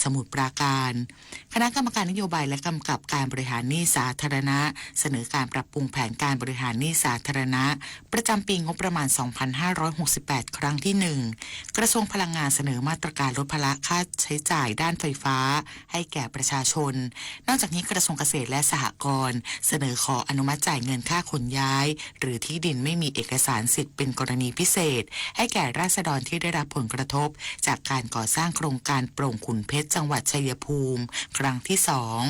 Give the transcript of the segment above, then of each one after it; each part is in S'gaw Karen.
สมุทรปราการ คณะกรรมการนโยบายและกำกับการบริหารหนี้สาธารณะ เสนอการปรับปรุงแผนการบริหารหนี้สาธารณะ ประจำปีงบประมาณ สองพันห้าร้อยหกสิบแปด ครั้งที่ หนึ่ง กระทรวงพลังงานเสนอมาตรการลดภาระค่าใช้จ่ายด้านไฟฟ้า ให้แก่ประชาชน นอกจากนี้กระทรวงเกษตรและสหกรณ์ เสนอขออนุมัติจ่ายเงินค่าขนย้าย หรือที่ดินไม่มีเอกสารสิทธิ์เป็นกรณีพิเศษ ให้แก่ราษฎรที่ได้รับผลกระทบ จากการก่อสร้างโครงการโป่งขุนเพชรจังหวัดชัยภูมิ ครั้งที่ สอง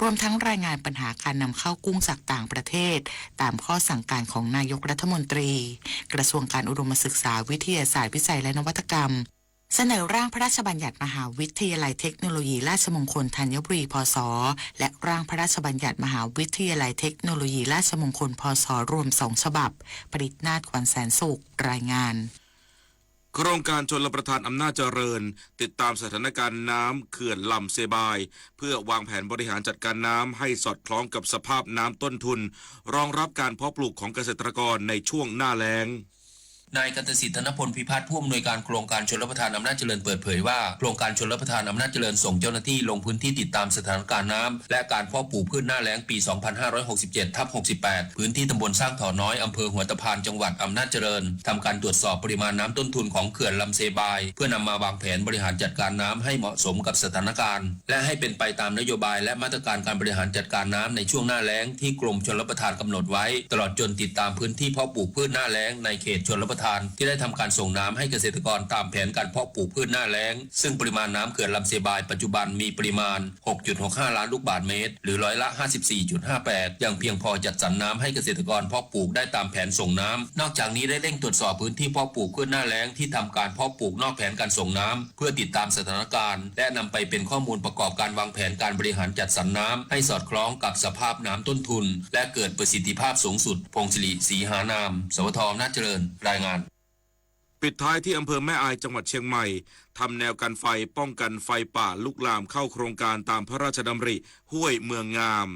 รวมทั้งรายงานปัญหาการนำเข้ากุ้งจากต่างประเทศ ตามข้อสั่งการของนายกรัฐมนตรี กระทรวงการอุดมศึกษา วิทยาศาสตร์ วิจัยและนวัตกรรม เสนอร่างพระราชบัญญัติมหาวิทยาลัยเทคโนโลยีราชมงคลธัญบุรี พ.ศ. และร่างพระราชบัญญัติมหาวิทยาลัยเทคโนโลยีราชมงคล พ.ศ. รวมสองฉบับ ผลิตนาถ ขวัญแสนสุข รายงาน โครงการชลประทานอำนาจเจริญ ติดตามสถานการณ์น้ำเขื่อนลำเซบาย เพื่อวางแผนบริหารจัดการน้ำให้สอดคล้องกับสภาพน้ำต้นทุน รองรับการเพาะปลูกของเกษตรกรในช่วงหน้าแล้ง นายกันตสิทธิ์ ธนพลพิพัฒน์ ผู้อำนวยการโครงการชลประทานอำนาจเจริญเปิดเผยว่า โครงการชลประทานอำนาจเจริญส่งเจ้าหน้าที่ลงพื้นที่ติดตามสถานการณ์น้ำและการเพาะปลูกพืชหน้าแล้งปี สองพันห้าร้อยหกสิบเจ็ดทับหกสิบแปด พื้นที่ตำบลสร้างถอน้อย อำเภอหัวตะพาน จังหวัดอำนาจเจริญ ทำการตรวจสอบปริมาณน้ำต้นทุนของเขื่อนลำเซบาย เพื่อนำมาวางแผนบริหารจัดการน้ำให้เหมาะสมกับสถานการณ์ และให้เป็นไปตามนโยบายและมาตรการการบริหารจัดการน้ำในช่วงหน้าแล้งที่กรมชลประทานกำหนดไว้ ตลอดจนติดตามพื้นที่เพาะปลูกพืชหน้าแล้งในเขตชลประทานที่ได้ทำการส่งน้ำให้เกษตรกรตามแผนการเพาะปลูกพืชหน้าแล้ง ซึ่งปริมาณน้ำเขื่อนลำเซบายปัจจุบันมีปริมาณ หกจุดหกห้าล้านลูกบาศก์เมตร หรือร้อยละ ห้าสิบสี่จุดห้าแปด ยังเพียงพอจัดสรรน้ำให้เกษตรกรเพาะปลูกได้ตามแผนส่งน้ำ นอกจากนี้ได้เร่งตรวจสอบพื้นที่เพาะปลูกพืชหน้าแล้งที่ทำการเพาะปลูกนอกแผนการส่งน้ำ เพื่อติดตามสถานการณ์ และนำไปเป็นข้อมูลประกอบการวางแผนการบริหารจัดสรรน้ำ ให้สอดคล้องกับสภาพน้ำต้นทุน และเกิดประสิทธิภาพสูงสุด พงศิริ ศรีหานาม สวท อำนาจเจริญ รายงาน ปิดท้ายที่อำเภอแม่อายจังหวัดเชียงใหม่ ทำแนวกันไฟป้องกันไฟป่าลุกลามเข้าโครงการตามพระราชดำริห้วยเมืองงาม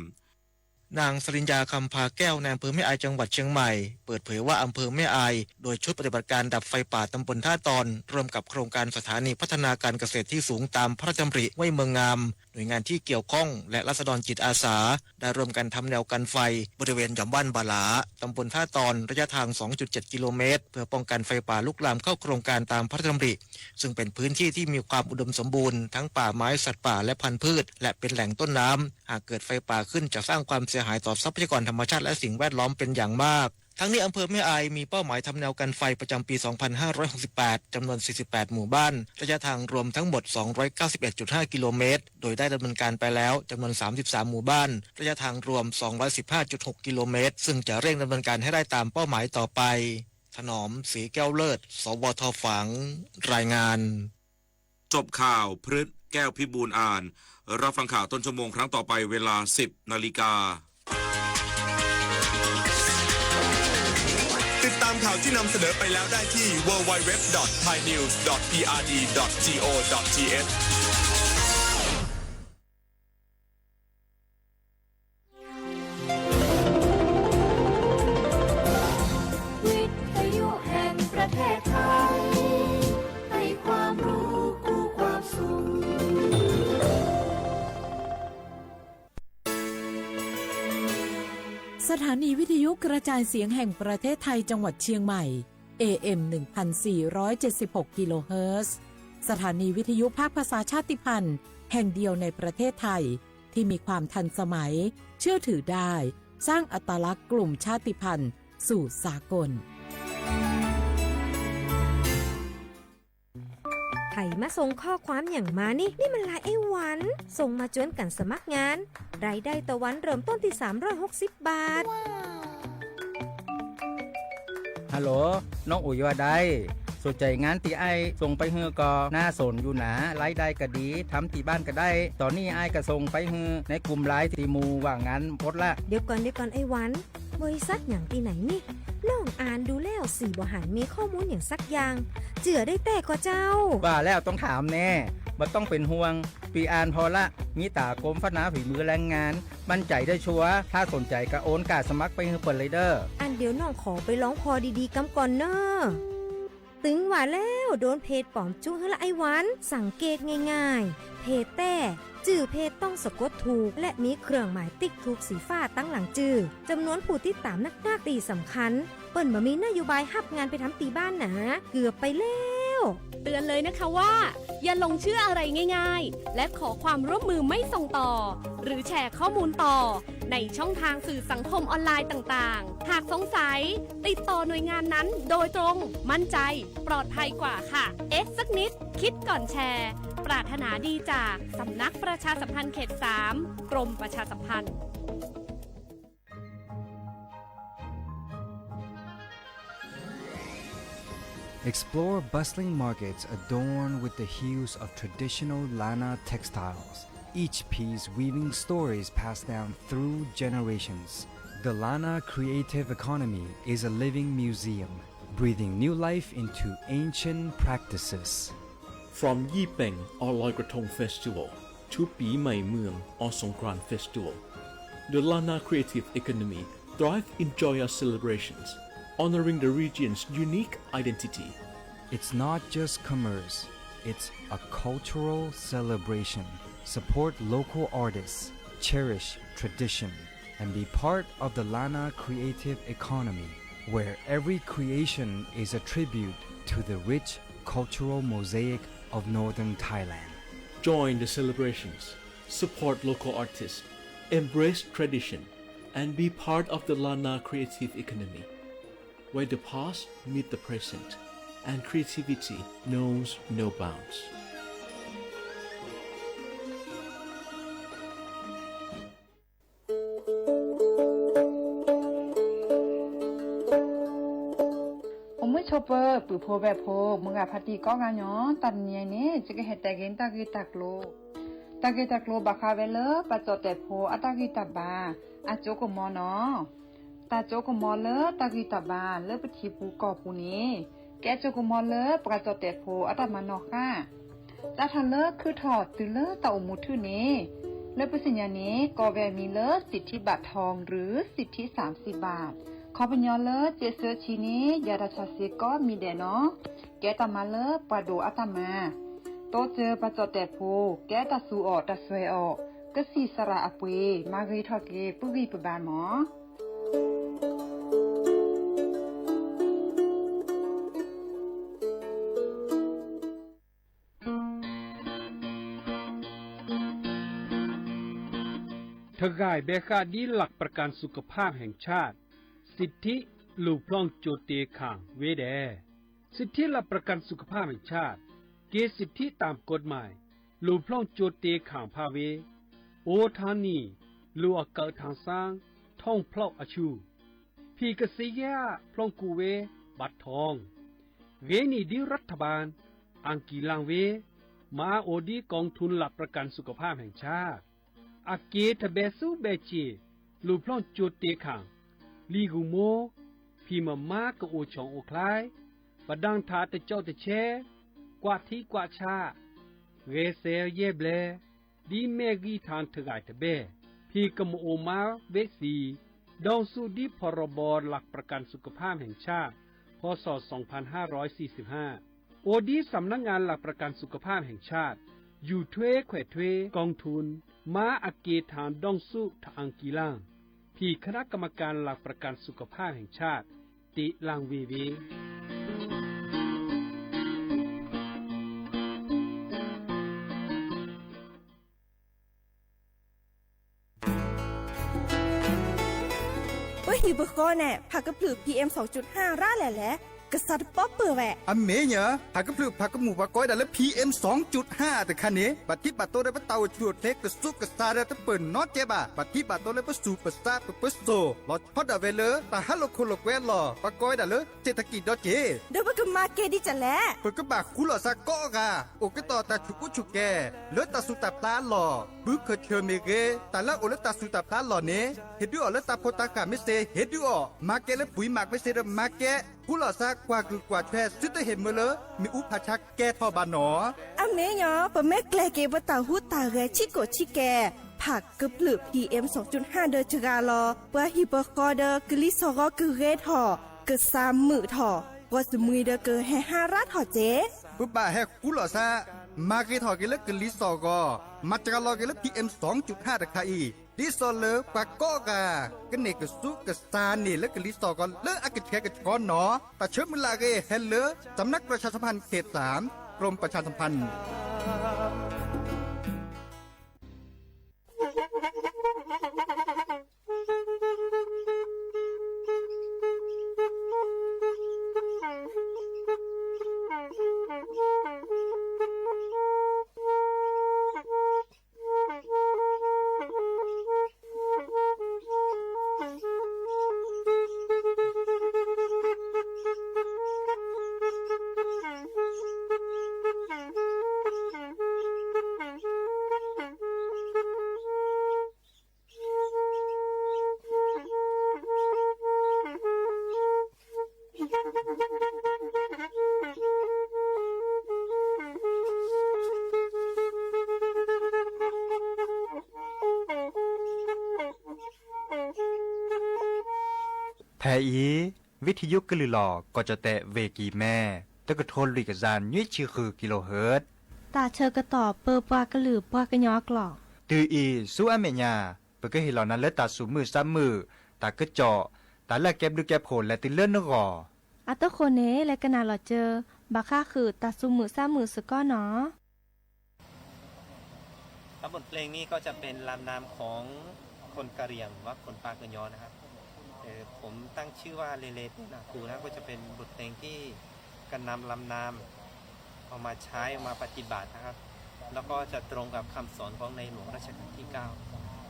นางสริญญา คำพาแก้ว นายอำเภอแม่อายจังหวัดเชียงใหม่ เปิดเผยว่าอำเภอแม่อาย โดยชุดปฏิบัติการดับไฟป่าตำบลท่าตอน ร่วมกับโครงการสถานีพัฒนาการเกษตรที่สูงตามพระราชดำริห้วยเมืองงาม หน่วยงานที่เกี่ยวข้องและราษฎรจิตอาสา ได้ร่วมกันทำแนวกันไฟบริเวณหย่อมบ้านบาหลา ตำบลท่าตอน ระยะทาง สองจุดเจ็ดกิโลเมตร เพื่อป้องกันไฟป่าลุกลามเข้าโครงการตามพระราชดำริ ซึ่งเป็นพื้นที่ที่มีความอุดมสมบูรณ์ทั้งป่าไม้สัตว์ป่าและพันธุ์พืช และเป็นแหล่งต้นน้ำ หากเกิดไฟป่าขึ้นจะสร้างความเสียหายต่อทรัพยากรธรรมชาติและสิ่งแวดล้อมเป็นอย่างมาก ทั้งนี้อำเภอแม่อายมีเป้าหมายทำแนวกันไฟประจำปี สองพันห้าร้อยหกสิบแปด จำนวน สี่สิบแปด หมู่บ้าน ระยะทางรวมทั้งหมด สองร้อยเก้าสิบเอ็ดจุดห้ากิโลเมตร โดยได้ดำเนินการไปแล้วจำนวน สามสิบสาม หมู่บ้าน ระยะทางรวม สองร้อยสิบห้าจุดหกกิโลเมตร ซึ่งจะเร่งดำเนินการให้ได้ตามเป้าหมายต่อไป ถนอม ศรีแก้วเลิศ สวท ฝาง รายงาน จบข่าว พฤทธิ์ แก้วพิบูลย์อ่าน รับฟังข่าวต้นชั่วโมงครั้งต่อไปเวลา สิบนาฬิกา ติดตามข่าวที่นำเสนอไปแล้วได้ที่ ดับเบิลยู ดับเบิลยู ดับเบิลยู ดอท ไทยนิวส์ ดอท พีอาร์ดี ดอท จี โอ ดอท ที เอช วิทยุแห่งประเทศไทย ให้ความรู้คู่ความสุข สถานีวิทยุกระจายเสียงแห่งประเทศไทยจังหวัดเชียงใหม่ เอ เอ็ม หนึ่งพันสี่ร้อยเจ็ดสิบหก กิโลเฮิรตซ์ สถานีวิทยุภาคภาษาชาติพันธุ์ แห่งเดียวในประเทศไทย ที่มีความทันสมัย เชื่อถือได้ สร้างอัตลักษณ์กลุ่มชาติพันธุ์สู่สากล ใผมาส่งข้อความอย่างมานี่ นี่มันไลน์ไอ้หวัน ส่งมาจวนกันสมัครงาน รายได้ต่อวันเริ่มต้นที่ สามร้อยหกสิบ บาท ฮัลโหล น้องอุ๋ยว่าใด สนใจงานตี้อ้ายส่งไปหื้อก่อ น่าสนอยู่นะ รายได้ก็ดี ทำตี้บ้านก็ได้ ตอนนี้อ้ายก็ส่งไปหื้อในกลุ่มไลน์ตี้หมู่ว่างงานหมดละ เดี๋ยวก่อน เดี๋ยวก่อนไอ้หวัน บริษัทหยังตี้ไหนนี่ น้องอ่านดูแล้วสี่บ่หันมีข้อมูลอย่างสักอย่าง เจื่อได้แต๊ก่อเจ้า ว่าแล้วต้องถามแน่ บ่ต้องเป็นห่วง ปี้อ่านผ่อละ มีต๋ากรมพัฒนาฝีมือแรงงาน มั่นใจได้ชัวร์ ถ้าสนใจก็โอนก้าสมัครไปหื้อเปิ้นเลยเด้อ อันเดี๋ยวน้องขอไปลองผ่อดีๆ กำก่อนเน่อ ถึงว่าแล้ว โดนเพจปลอมจุ๊กหื้อละไอวัน สังเกตง่ายๆ เพจแต้ จื่อเพจต้องสะกดถูก และมีเครื่องหมายติ๊กถูกสีฟ้าตั้งหลังจื่อ จำนวนผู้ติดตามนักๆ ตี้สำคัญ เปิ้นบ่มีนโยบายฮับงานไปทำตี้บ้านหนา เกือบไปแล้ว เตือนเลยนะคะว่า อย่าหลงเชื่ออะไรง่ายๆ และขอความร่วมมือไม่ส่งต่อ หรือแชร์ข้อมูลต่อ ในช่องทางสื่อสังคมออนไลน์ต่างๆ หากสงสัย ติดต่อหน่วยงานนั้นโดยตรง มั่นใจ ปลอดภัยกว่าค่ะ เอ๊ะสักนิด คิดก่อนแชร์ ปรารถนาดีจากสำนักประชาสัมพันธ์เขตสาม กรมประชาสัมพันธ์ Explore bustling markets adorned with the hues of traditional Lana textiles, each piece weaving stories passed down through generations. The Lana creative economy is a living museum, breathing new life into ancient practices. From Yipeng or Loy Krathong Festival to ปีใหม่เมือง or Songkran Festival, the Lana creative economy thrives in joyous celebrations, honoring the region's unique identity. It's not just commerce, it's a cultural celebration. Support local artists, cherish tradition, and be part of the Lana creative economy, where every creation is a tribute to the rich cultural mosaic of northern Thailand. Join the celebrations, support local artists, embrace tradition, and be part of the Lana creative economy, where the past meet the present and creativity knows no bounds. အိၣ်မုာ်ဆိးပၢၤ ပုၢ်ဖိဝဲၢ်ဖိ မုၢ်ဂၤဖါတံၢ်ကိးဂၤညီ, တနံၤအံၤန့ၣ် ယကဟဲတဲက့ၤတၢ်ဂ့ၢ်တၢ်ကျိၤ, တၢ်ဂ့ၢ်တၢ်ကျိၤဘၣ်ဃးဝဲလၢ ပှၤကၠီၣ်တဲာ်ဖိအတၢ်ဂံၢ်တၢ်ဘါ အစိကမီၤန့ၣ်, တၢ်စိကမီၤလၢတၢ်ဂံၢ်တၢ်ဘါလၢပထံပူၤကီၢ်ပူၤန့ၣ် ကဲစိကမီၤလၢပှၤကၠီၣ်တဲာ်ဖိအတၢ်မၤနီၣ်ဃၣ်, စးထီၣ်လၢခုထီၣ်တုၤလၢတၢ်အိၣ်မူထူၣ်န့ၣ်, လၢပသ့ၣ်ညါန့ၣ် ကိးဝဲအမံၤလၢ สิทธิบัตรทอง หรือ สิทธิสามสิบบาท, ခီပညီလၢ စ့းဆၢဆံန့ၣ် ယၤတၢ်ဆၢစ့ကီးမံၤဒဲးန့ၣ်, ကဲတၢ်မၤလၢပှၤဒိၣ်အတၢ်မၤ, တိစၢၤပှၤကၠီၣ်တဲာ်ဖိ ကဲတၢ်သူအီၤတၢ်စွဲအီၤ, ကစံၣ်သရၣ်အပှ့ၤ မၤဂ့ၤထီၣ်က့ၤပဂံၢ်ပဘါမး. တဂၤဘဲဃာ်ဒ် หลักประกันสุขภาพแห่งชาติ สิทธิ လူၤဖျီၣ်ကၠိတ့ခၣ်ဝဲဒဲး, สิทธิหลักประกันสุขภาพแห่งชาติ က့ สิทธิตามกฎหมาย လူၤဖျီၣ်ကၠိတ့ခၣ်ဖးဝဲ, အိၣ်ထီၣ်နံၣ် လူၤအကၢၣ်ထီၣ်စၢ် ထီၣ်ဖျီၣ်အဆူၣ်, ဖံးကစံယၢ်ဖျီၣ်ကူၣ်ဝဲ บัตรทอง, ဂ့ၤနံၣ်ဒ် รัฐบาล အၣ်ကံၣ်လၣ်ဝဲ, မၤအအိၣ်ဒ် กองทุนหลักประกันสุขภาพแห่งชาติ အက့ တဘဲဆူၣ်ဘဲစ့ၣ် လူၤဖျီၣ်ကၠိတ့ခၣ်, လံာ်ဂူာ်မိၢ်, ဖံးမၤမါကအိၣ်ဆီၣ်အိၣ်ချါ, ပဒၣ်ထးတကၠီၣ်တဆဲ, ကွၢ်ထံကွၢ်ဆး, ဂဲၤစဲးယဲၢ်ဘျဲၣ်, ဒ်မဲာ်ဂံၢ်ထၣ်တဂၤတဘဲၣ်, ဖံးကမၤအိၣ်မါဝဲစံ, ဒိၣ်ဆူၣ်ဒ် พ.ร.บ หลักประกันสุขภาพแห่งชาติ พ.ศ. สองพันห้าร้อยสี่สิบห้า အိၣ်ဒ် สำนักงานหลักประกันสุขภาพแห่งชาติ ယူၤထွဲခွဲးထွဲ กองทุน မါအက့ထၣ်ဒိၣ်ဆူၣ်ထၣ်အၣ်ကံၣ်လၣ်, ဖံး คณะกรรมการหลักประกันสุขภาพแห่งชาติ တ့လၣ်ဝဲဝဲ ပဟံၣ်ပဃီန့ၣ် ဖးကဖျၢၣ် PM สองจุดห้า ရၣ်လဲၣ်လဲၣ်, ကစးတပီၢ်ပၢၢ်ဝဲ. အမ့ၢ်ညါ, ဖးကဖျၢၣ်ဖးကမူၣ်ပှၤကိးဝဲဒၣ်လၢ PM สองจุดห้า တခါန့ၣ် ဘၣ်ထံးဘၣ်တီဒီးပတၢ်အိၣ်ဆူၣ်အိၣ်ချ့ကစူးကစါဒီးတပၢၢ်နီတကဲဘၣ်. ဘၣ်ထံးဘၣ်တီလၢပစူၣ်ပစါပပၢၤစိၣ် လီၤဆီဒၣ်ဝဲလၢ တၢ်ဟးလိာ်ခိၣ်လိာ်ကွဲအလီၢ် ပှၤကိးဝဲဒၣ်လၢ เศรษฐกิจ ဒီးက့ၤ ဒီးပကမၤကဲဒ်လဲၣ်. ပကဘၣ်ဃူလိာ်စ့ၢ်ကီးအဂၤ အိၣ်ကတီၢ်တၢ်ဆူးအူဆူၣ်ကဲၤ လၢတၢ်သူၣ်တၢ်ဖျးအလီၢ်, ဘုခၢၣ်ဆၢၣ်မ့ၢ်ဂ့ၤ, တၢ်လၢအအိၣ်လၢတၢ်သူၣ်တၢ်ဖျးအလီၢ်န့ၣ် ဟ့ၣ်ဒုးအီၤလၢတၢ်ဖိတၢ်ဃၢ်မ့ၢ်စ့ၢ်, ဟ့ၣ်ဒုးအီၤ, မၤကဲလၢပှၤမၤကမ့ၢ်စ့ၢ်ဒီးမၤကဲ, ဃူလိာ်စ့ၢ်ကီးကွၢ်ကလုာ်ကွၢ်ထွဲ ဆူတဟ့ၣ်မၢလၢ မ့ၣ်အူဖးဆါကဲထီၣ်ဘၣ်နီၤ. အမ့ၢ်ညါ, ပမ့ၢ်ကျဲၤက့ၤပတၢ်ဟူးတၢ်ဂဲၤဆံးကိာ်ဆံးကဲၤ, ဖးကဖျၢၣ် PM สองจุดห้า ဒီးစှၤလီၤ, ပှၤဟံၣ်ပဃီဒီးကလံၤစီၢ်ဂီၤကဂ့ၤထီၣ်, ကစၢ်မုာ်ထီၣ် ပှၤစမှံဒီးကဟဲဟါရၣ်ထီၣ်ကဲ, ပဘၣ်ဟဲဃူလိာ်သး, မၤဂ့ၤထီၣ်က့ၤလၢကလံၤစိးဂီၤ, မၤစှၤလီၤက့ၤလၢ PM သွင်จุดห้า တခါအံၤ, ဒ်သိးလၢပှၤကိးဂၤ ကန့ၢ်ကစူးကစၢ်န့ၣ်လၢကလံၤစိးဂီၤလၢအကဆှဲကဆှီနီၤ, တၢ်ဆၢမုၢ်လၢ်အဂ့ၢ် ဟဲလၢ สำนักประชาสัมพันธ์เขตสาม กรมประชาสัมพันธ์ ဖဲအံၤ ဝံထယုကလုၢ်လီၤ ကီၢ်ကၠီၣ်တဲၣ် ဝ့ၢ်ကံၢ်မဲ တကထိလွံၢ်ကယၤနွံဆံဃု kilohertz တၢ်ဆၢကတီၢ်ပၢပှၤကလုာ်ပှၤကညီအကျိာ်, တုၤအံၤဆူအမဲာ်ညါ ပကဟ့ၣ်လီၤနၤလၢတၢ်သူၣ်မုာ်သးမုာ်, တၢ်ကစီၣ်, တၢ်လၢအကဲဘျုးကဲဖှိၣ်လဲၤတုၤလၢနဂီၢ်. အသဃိန့ၣ် လဲၤကနၣ်လီၤစၢၤ ဘၣ်ဃးဃုာ်တၢ်သူၣ်မုာ်သးမုာ်စ့ၢ်ကီးနီၤ. ครับ บทเพลงนี้ก็จะเป็นลำนำของคนกะเหรี่ยง หรือว่าคนปากกะยอนะครับ เอ่อ ผมตั้งชื่อว่าเลเลเตนาคูนะครับ ก็จะเป็นบทเพลงที่กระนำลำนำเอามาใช้ เอามาปฏิบัตินะครับ แล้วก็จะตรงกับคำสอนของในหลวงรัชกาลที่เก้า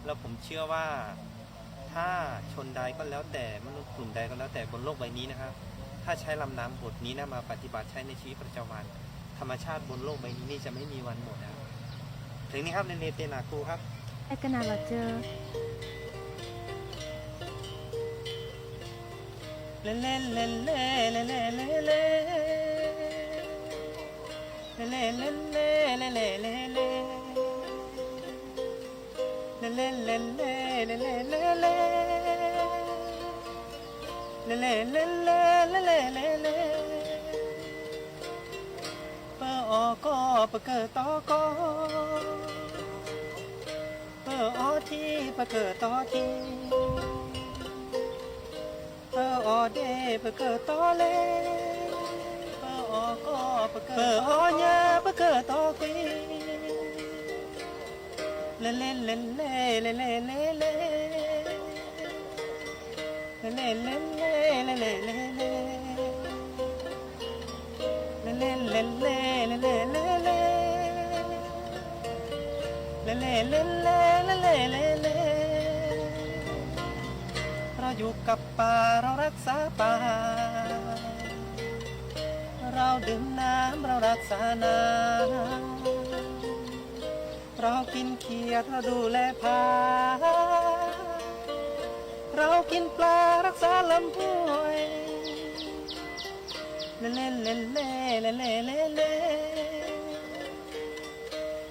แล้วผมเชื่อว่า ถ้าชนใดก็แล้วแต่ มนุษย์กลุ่มใดก็แล้วแต่บนโลกใบนี้นะครับ ถ้าใช้ลำนำบทนี้นะมาปฏิบัติใช้ในชีวิตประจำวัน ธรรมชาติบนโลกใบนี้นี่จะไม่มีวันหมดนะครับ เพลงนี้ครับ เลเลเตนาคูครับ แอคนาลอเจอร์ ပအီၣ်ကီၢ်ပကတီၤကီၢ်, ပအီထံပကတီၤထံ, ပအီဒ့ပကတီၤလ့, ပအီကီၢ်ပက, ပအီညၣ်ပကတီၤကွံာ်, လဲၤလဲၤလဲၤလဲၤ လဲၤလဲၤလဲၤလဲၤ လဲၤလဲၤလဲၤလဲၤ လဲၤလဲၤလဲၤလဲၤ လဲၤလဲၤလဲၤလဲၤ လဲၤလဲၤလဲၤလဲၤ လဲၤလဲၤလဲၤလဲၤ လဲၤလဲၤလဲၤလဲၤ เราอยู่กับป่า เรารักษาป่า เราดื่มน้ำ เรารักษาน้ำ เรากินเขียด เราดูแลผา เรากินปลา รักษาลำห้วย เลเลเลเลเลเลเลเล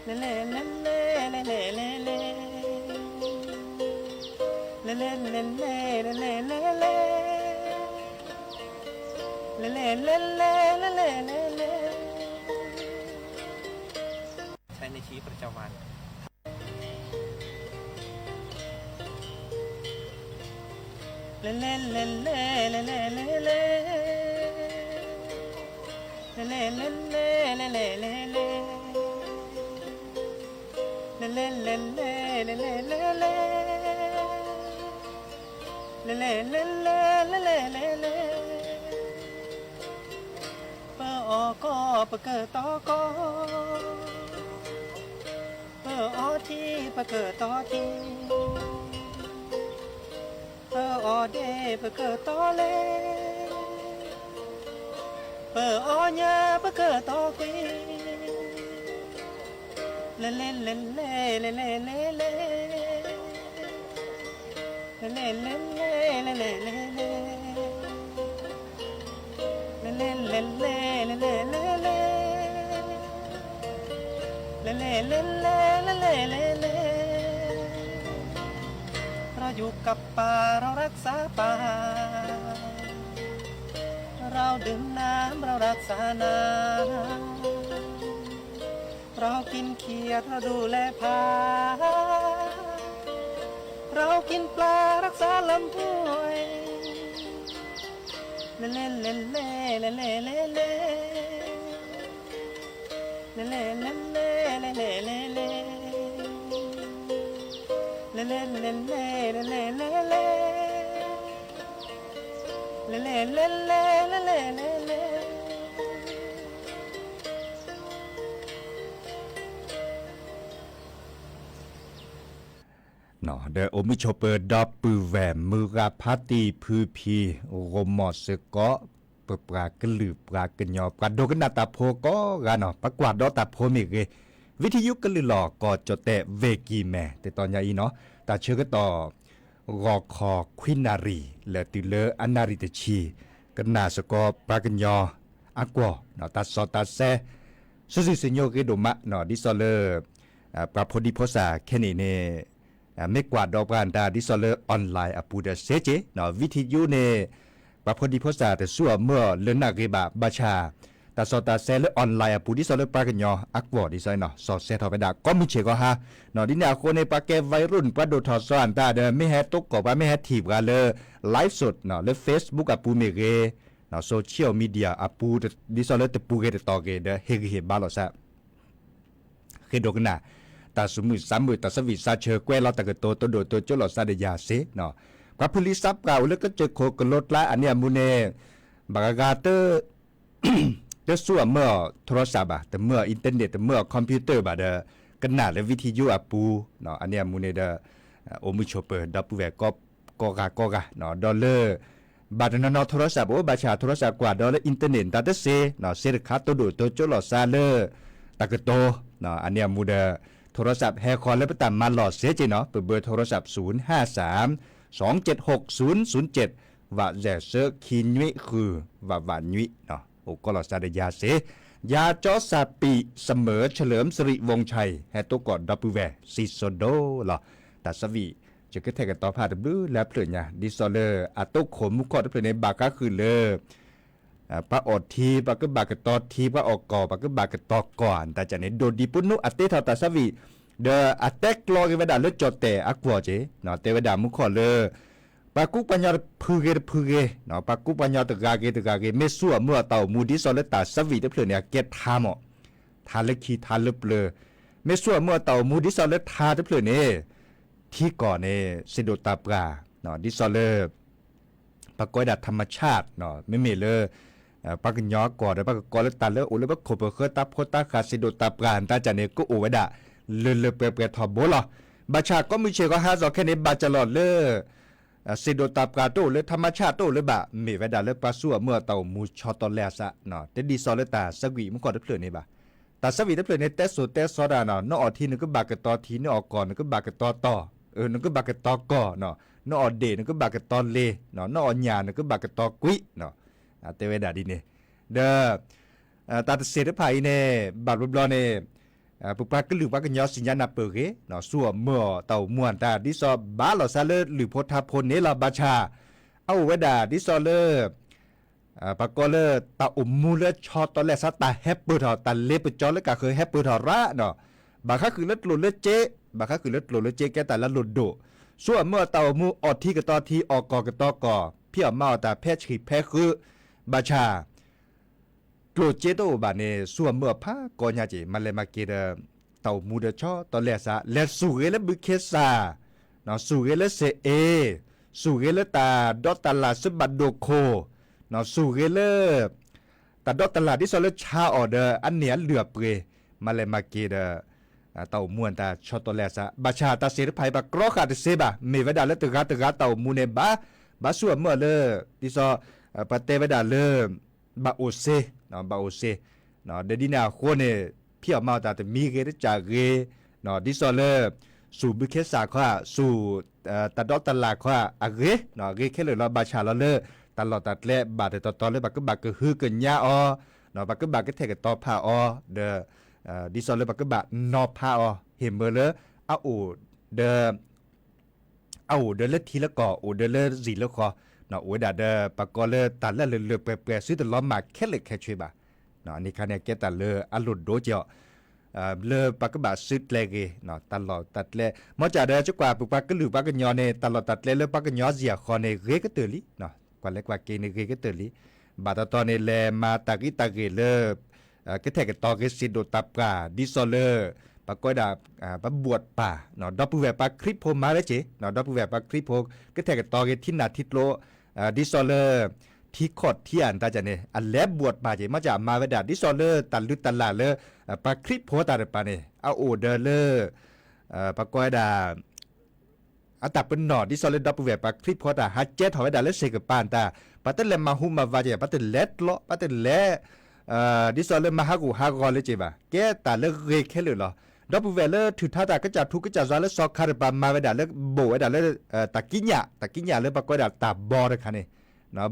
เลเลเลเลเลเลเลเล เลเลเลเลเลเลเลเล เลเลเลเลเลเลเลเล ใช้ในชีวิตประจำวัน เลเลเลเลเลเลเลเล เลเลเลเลเลเลเลเล เลเลเลเลเลเลเล เลเลเลเลเลเล ပအီၣ်ကီၢ်ပကတီၤကီၢ်, ပအီထံပကတီၤထံ, ပအီဒ့ပကတီၤလ့, ပအီညၣ်ပကတီၤကွံာ်, လဲၤလဲၤလဲၤလဲၤ လဲၤလဲၤလဲၤလဲၤ လဲၤလဲၤလဲၤလဲၤ လဲၤလဲၤလဲၤလဲၤ လဲၤလဲၤလဲၤလဲၤ လဲၤလဲၤလဲၤလဲၤ လဲၤလဲၤလဲၤလဲၤ လဲၤလဲၤလဲၤလဲၤ เราอยู่กับป่า เรารักษาป่า เรา เราดื่มน้ำเรารักษาน้ำ เรากินเขียดเราดูแลผา เรากินปลารักษาลำห้วย เลเลเลเลเลเลเลเล เลเลเลเลเลเลเลเล เลเลเลเล ဒီးအိၣ်မုာ်ဆိးပၢၤဒီပုၢ်ဝဲၢ် မုၢ်ဂၤဖါတံၢ်ဖုဖံ ဂီၢ်မီၢ်စ့ၢ်ကီး ပပှၤကလုာ်ပှၤကညီ ပှၤဒိကနၣ်တၢ်ဖိကိးဂၤနီၤ ပှၤကွၢ်ဒီးတၢ်ဖိမ့ၢ်ဂ့ၤ ဝံထယုကလုာ်လီၤ ကီၢ်ကၠီၣ်တဲၣ် ဝ့ၢ်ကံၢ်မဲ တတီၤညါအံၤနီၤ တၢ်ဆၢကတီၢ် ဂီၤခီခွံနၣ်ရံၣ် လၢတုၤလၢအနၣ်ရံၣ်တဆံ ကနၣ်စ့ၢ်ကီးပှၤကညီအကွီၢ် တၢ်စီတၢ်ဆှံ စုစုစံၣ်ညီၣ်ဂ့ၤဒိၣ်မးနီၤ ဒ်သိးလၢ ပှၤဖိဒံဖိသၣ်ခဲန့ၣ်န့ၣ် မ့ၢ်ကွၢ်ဒီးပှၤအတၢ်ဒ်သိးလၢ online အပူၤဒီးစ့ၢ်ကီးနီၤ ဝံထယုန့ၣ် ပှၤဖိဒံဖိသၣ်တစူအီၤမၢအီၤလၢနၢ်ဂ့ၤဘၣ် ဘၣ်ဆၣ် တၢ်စီတၢ်ဆှံလၢ online အပူၤ ဒ်သိးလၢပှၤကညီအကွီၢ်ဒ်သိးနီၤ စီၤဆှံထီၣ်ဝဲဒၣ် ကိးမုၢ်ဆ့ၣ်ကီးဟါ ဒ်န့ၣ်အဃိန့ၣ် ပှၤကဲ viral ပှၤဒိၣ်ထီၣ်စီၤအတၢ်ဒီး မ့ၢ်ဟဲတိကိးပှၤ မ့ၢ်ဟဲထံၣ်ပှၤလၢ live နီၤ လၢ Facebook အပူၤမ့ၢ်ဂ့ၤ social media အပူၤ ဒ်သိးလၢတပူၤဂ့ၤတတီၤဂ့ၤဒီး ဟ့ၣ်ဂံၢ်ဟ့ၣ်ဘါလိာ်သး ဃ့ဒိကနၣ် တၢ်သူၣ်မုာ်သးမုာ် တၢ်သးဝံၣ်သးဆၢ ကွဲးလီၤတၢ်ကတိၤတဒိၣ်တိကၠိလိာ်သးဒီးယၤစ့ၢ်နီၤ ပှၤဖုလံသးပှၢ်အိၣ်လၢကစၢၢ်ခိၣ်ကလိကျါအါန့ၢ်အမူန့ၣ် ဘၣ်ဂၤဂၤ တစူအီၤမၢအီၤ ထိရစးဘၣ် တမၢအီၤ internet တမၢအီၤ computer ဘၣ်ဒီး ကနၣ်လၢ ဝံထယုအပူၤ အါန့ၢ်အမူန့ၣ်ဒီး အိၣ်မုာ်ဆိးပၢၤ ဒီပုၢ်ဝဲၢ်ကိးဂၤကိးဂၤ ဒီးလၢ ဘၣ်တနီၤနီၤ ထိရစးအိၣ် ဘၣ်ဆၣ်ထိရစးကွၢ်ဒီးလၢ internet တၢ်တစ့ၢ် စ့ၢ်တခါ တဒိၣ်တိကၠိလိာ်သးလၢ တၢ်ကတိၤ အါန့ၢ်အမူဒီး ထိရစးဟဲဃီၤလၢပတၢ်မၤလီၢ်စ့ၢ်ကီးနီၤ ပဘၢထိရစး ศูนย์ห้าสาม สองเจ็ดหก ศูนย์ศูนย์เจ็ด ဝးစဲးဆၢ ခံနွံဃု ဝးဝးနွံ အိၣ်ကီးလိာ်သးဒီးယၤစ့ၢ် ယၤကၠီစၢ်ပံးစမၢၢ် เฉลิมสิริวงศ์ชัย ဟဲတိကိးဒီပုၢ်ဝဲၢ် စံၣ်စိဒိၣ်လီၤ တၢ်သးဝံၣ် ယကထဲးကတီၤဖးတဘျုးလၢအဖျၢၣ်ညါ ဒ်သိးလၢအတိခိၣ်မူခိၣ်တဖျၢၣ်န့ၣ် ဘၣ်ဃးဃုာ်လၢ ပှၤအီၣ်ထံ ပှၤကဘၣ်ကတီၤထံ ပှၤအီၣ်ကီၢ် ပှၤကဘၣ်ကတီၤကီၢ် တၢ်ကန့ၣ် ဒိၣ်ဒံးပူၤနူအသ့ထီၣ်တၢ်သးဝံၣ် ဒီးအတဲကျီက့ၤဝဲဒၣ်လၢကၠီၣ်တဲၣ်အကွီၢ်က့ၤ တဲဝဲဒၣ်မူခိၣ်လၢ ပှၤကူပှၤညီတဖုဂ့ၤတဖုဂ့ၤ ပှၤကူပှၤညီတဂၤဂ့ၤတဂၤဂ့ၤ မ့ၢ်စူအီၤမၢအီၤတၢ်အိၣ်မူ ဒ်သိးလၢတၢ်သးဝံၣ်တဖျၢၣ်န့ၣ် အကဲထါမး ထါလၢခံထါလၢပျၢၤ မ့ၢ်စူအီၤမၢအီၤတၢ်အိၣ်မူ ဒ်သိးလၢထါတဖျၢၣ်န့ၣ် ထံကီၢ်န့ၣ် စံးဒိၣ်တၢ်ပှၢ် ဒ်သိးလၢ ပှၤကိးဝဲဒၣ် ธรรมชาติ မ့မ့ၢ်လၢ ပှၤကညီအကွီၢ်ဒီး ပှၤကကိးလၢတၢ်လၢအိၣ်လၢပခိၣ်ပဃၢၤ တၢ်ဖိတၢ်ဃၢ် စံးဒိၣ်တၢ်ပှၢ် တၢ်ကန့ၣ် ကအိၣ်ဝဲဒၣ် လၢလၢပှဲၤပှဲၤထီဘိလီၤ. ဘၣ်ဆၣ်ကိးမုၢ်ဆ့ၣ်ကီးဟါစီၤခဲန့ၣ် ဘၣ်စၢၤလီၤလၢ စံးဒိၣ်တၢ်ပှၢ်တအိၣ်လၢ ธรรมชาติ တအိၣ်လၢၤဘၣ် မ့ၢ်ဝဲဒၣ်လၢပှၤစူအီၤမၢအီၤတၢ်အိၣ်မူဆီတလဲအသး တဒ်သိးလၢတၢ်သးဝံၣ်မူခိၣ်တဖျၢၣ်န့ၣ်ဘၣ်. တၢ်သးဝံၣ်တဖျၢၣ်န့ၣ် တဲစိၤတဲစီတၢ်နီၤ နအီၣ်ထံနကဘၣ်ကတီၤထံ နအီၣ်ကီၢ်နကဘၣ်ကတီၤတီၢ် နကဘၣ်ကတီၤကီၢ် နအီၣ်ဒ့ၣ်နကဘၣ်ကတီၤလ့ၤ နအီၣ်ညၣ်နကဘၣ်ကတီၤကွံာ် တဲဝဲဒၣ်ဒ်န့ၣ် ဒီး တၢ်တစဲးတဖၣ်အံၤန့ၣ် ဘၣ်ဘျီဘျီန့ၣ် ပပှၤကလုာ်ပှၤကညီသ့ၣ်ညါနၢ်ပၢၢ်ဂ့ၤ စူအီၤမၢအီၤတၢ်အိၣ်မူအတၢ် ဒ်သိးဘၣ်လိာ်သးလၢလုၢ်ဖိထါဖိန့ၣ်လီၤ. ဘၣ်ဆၣ် အအိၣ်ဝဲဒၣ်ဒ်သိးလၢ ပှၤကိးလၢတၢ်အိၣ်မူလၢဆီတလဲအသး တၢ်ဟဲပၢၢ်ထီၣ် တၢ်လ့ပစီလၢကဃၢၤဟဲပၢၢ်ထီၣ်ရးနီၤ ဘၣ်ဃးဃုာ်လၢကျိၣ်လၢစ့ ဘၣ်ဃးဃုာ်လၢကျိၣ်လၢစ့ကဲတၢ်လၢအလိၣ်ဒိၣ် စူအီၤမၢအီၤတၢ်အိၣ်မူ အီၣ်ထံကတီၤထံ အီၣ်ကီၢ်ကတီၤကီၢ် ဖံးအီၣ်မၤအီၣ်တၢ်ဖဲဆံးဖဲဃု ဘၣ်ဆၣ် ကျိၣ်စ့တအိၣ်ဘၣ်န့ၣ် စူအီၤမၢအီၤဖးကီညါက့ၤ မၤလဲၤမၤက့ၤဒီး တၢ်အိၣ်မူဒီးဆီတလဲအသး လဲၤစူၢ်ဂ့ၤလၢဘုခ့စၢ် စူၢ်ဂ့ၤလၢစ့အ့ စူၢ်ဂ့ၤလၢတၢ်ဒီတၢ်လၣ်သ့ဘၣ်ဒိၣ်ခိၣ် စူၢ်ဂ့ၤလၢ တၢ်ဒီတၢ်လၣ်ဒ်သိးလၢဆါအီၤဒီး အန့ၢ်အလုၢ်အပှ့ၤ မၤလဲၤမၤက့ၤဒီး တၢ်အိၣ်မူအတၢ်ဆီတလဲအသး ဘၣ်ဆၣ်တၢ်စဲးတဖၣ်အံၤ ပကြၢးဃာ်တသ့ဘၣ် မ့ၢ်ဝဲဒၣ်လၢတဂၤတဂၤတၢ်အိၣ်မူန့ၣ် ဘၣ် ဘၣ်စူအီၤမၢအီၤလၢ ဒ်သိး ပတဲဝဲဒၣ်လၢ ဘၣ်အိၣ်စ့ ဘၣ်အိၣ်စ့ ဒီးဒ်န့ၣ်အဃိန့ၣ် ဖံးအီၣ်မၤအီၣ်တၢ်တမံၤဂ့ၤတကးဂ့ၤ ဒ်သိးလၢ စူၢ်ဘုခ့စၢ်ခီဧါ စူၢ် တၢ်ဒီတၢ်လၣ်ခီဧါ အဂ့ၤ အဂ့ၤခဲလၢာ်လီၤ ဘၣ်ဆၣ်လီၤလၢ တၢ်လီၢ်တၢ်ကျဲဘၣ်တတီၤတီၤလၢပကဘၣ်ကဟုကညးအီၤ ပကဘၣ်ကထဲးကတီၤဖးအီၤ ဒီး ဒ်သိးလၢပကဘၣ်နီၤဖးအီၤ ဟ့ၣ်မၢလၢ အအိၣ်ဒီး အအိၣ်ဒီးလၢထံလၢကီၢ် အိၣ်ဒီးလၢစံၣ်လၢဃီ အိၣ်ဝဲဒၣ်ဒီး ပကိးလၢတၢ်လၢလၢာ်လၢာ်ပှဲၤပှဲၤ စုတလီၤမၢ်ခဲလၢာ်ခဲဆ့ဘၣ်. န့ၣ်ခါန့ၣ် ကဲတၢ်လၢအလိၣ်ဒိၣ်က့ၤအီၤ လၢပကဘၣ်စုကျဲၤဂ့ၤ တၢ်လီၢ်တၢ်ကျဲ မ်ကၢ်ဒီး ကကွၢ်ပပှၤကလုာ်ပှၤကညီန့ၣ် တၢ်လီၢ်တၢ်ကျဲလၢပှၤကညီအစံၣ်အဃီန့ၣ် ဂ့ၤကတၢၢ်လံ. ကွၢ်လဲၤကွၢ်က့ၤန့ၣ် ဂ့ၤကတၢၢ်လံ. ဘၣ်တတီန့ၣ် လဲၤမၤတၢ်ဂံၢ်တၢ်ဂ့ၢ်လၢ ကထဲကတီၤဂ့ၤ စ့ၢ်ဒိၣ်တၢ်ပှၢ် ဒ်သိးလၢ ပကိးဝဲဒၣ် ပဘိးပၢ် ဒီပုၢ်ဝဲၢ်ပှၤခရံာ်ဖိမၤဝဲက့ၤ ဒီပုၢ်ဝဲၢ်ပှၤခရံာ်ဖိ ကထဲကတီၤဂ့ၤထံနၢ်ထံကျိ ဒ်သိးလၢ ထံခီၣ်ထံအတၢ်န့ၣ် အလဲၤဘိးပၢ်က့ၤ မ်ကၢ်အမၤဝဲဒၣ် ဒ်သိးလၢတၢ်လုၢ်တၢ်လၢ်လၢ ပှၤခရံာ်ဖိတၢ်တပၤန့ၣ် အအိၣ်ဒီးလၢ ပကိးဝဲဒၣ် အတၢ်ပနီၣ် ဒ်သိးလၢဒီပုၢ်ဝဲၢ်ပှၤခရံာ်ဖိတၢ် ဟးကဲထီၣ်ဝဲဒၣ်လၢစ့ၢ်ကပၤတၢ် ပတလဲၤမၤဟူးမၤဝးက့ၤ ပတလဲၤကျီ ပတလဲၤ ဒ်သိးလၢမၤဟးဂူာ်ဟးဂီၤလၢက့ၤဘၣ် ကဲတၢ်လၢဂ့ၤခဲလၢာ်လီၤ. ဒီပုၢ်ဝဲၢ်လၢထုးထါတၢ်ကစၢ်ထူကစၢ်ယွၤလၢစီၤခါတပၤ မၤဝဲဒၣ်လၢဘိးဝဲဒၣ်လၢ တၢ်ကံးညာ် တၢ်ကံးညာ်လၢပကိးဝဲဒၣ်တၢ်ဘီတခါန့ၣ်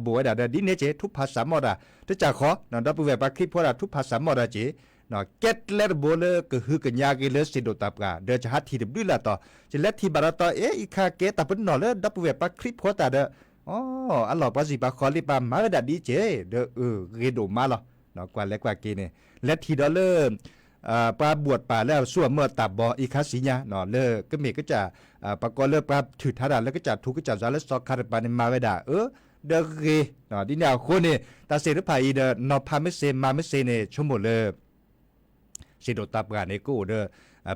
ဘိးဝဲဒၣ်ဒီးဒ်န့ၣ်က့ၤ ထူးဖးစၢ်မီၢ်တၢ် တကၢ်ဃီ ဒီပုၢ်ဝဲၢ်ပှၤခရံာ်ဖိတၢ်ထူးဖးစၢ်မီၢ်တၢ်က့ၤ ကဲကျဲတဘိလၢကဟုကညးဂ့ၤလၢစ့ၢ်ဒိၣ်တၢ်ပှၢ် ဒီးကဟးထံၣ်တဘျုးလၢ်တီၤ ကလဲၤထံၣ်ဘၣ်ဒီးတီၤ အ့ အံၤခါကဲတၢ်ပနီၣ်လၢဒီပုၢ်ဝဲၢ်ပှၤခရံာ်ဖိတၢ်ဒီး အီ အလီၢ်ပှၤစံၣ်ပှၤဃီလံ ပှၤမၤဝဲဒၣ်ဒ်က့ၤ ဒီးအဂ့ၤဒိၣ်မးလီၤ. ကွၢ်လဲၤကွၢ်က့ၤန့ၣ် လဲၤထံၣ်ဒီးလၢ ပှၤဘိးပၢ်လၢအစိအမၢအတၢ်ဘီ အံၤခါဆံညါ လၢကမ့ၢ်ကစၢ် ပကိးလၢပှၤထုးထါတၢ်လၢကစၢ်ထူကစၢ်ယွၤလၢစီၤခါတပၤန့ၣ် မၤဝဲဒၣ် အၢ ဒီးဂ့ၤ ဒ်န့ၣ်အဃိန့ၣ် တၢ်စ့ၢ်တဖၣ်အံၤဒီး နီၤဖးမ့ၢ်စ့ၢ်မၤမ့ၢ်စ့ၢ်န့ၣ် ဆိကမိၣ်လၢ စ့ၢ်ဒိၣ်တၢ်ပှၢ်န့ၣ် ကအိၣ်ဒီး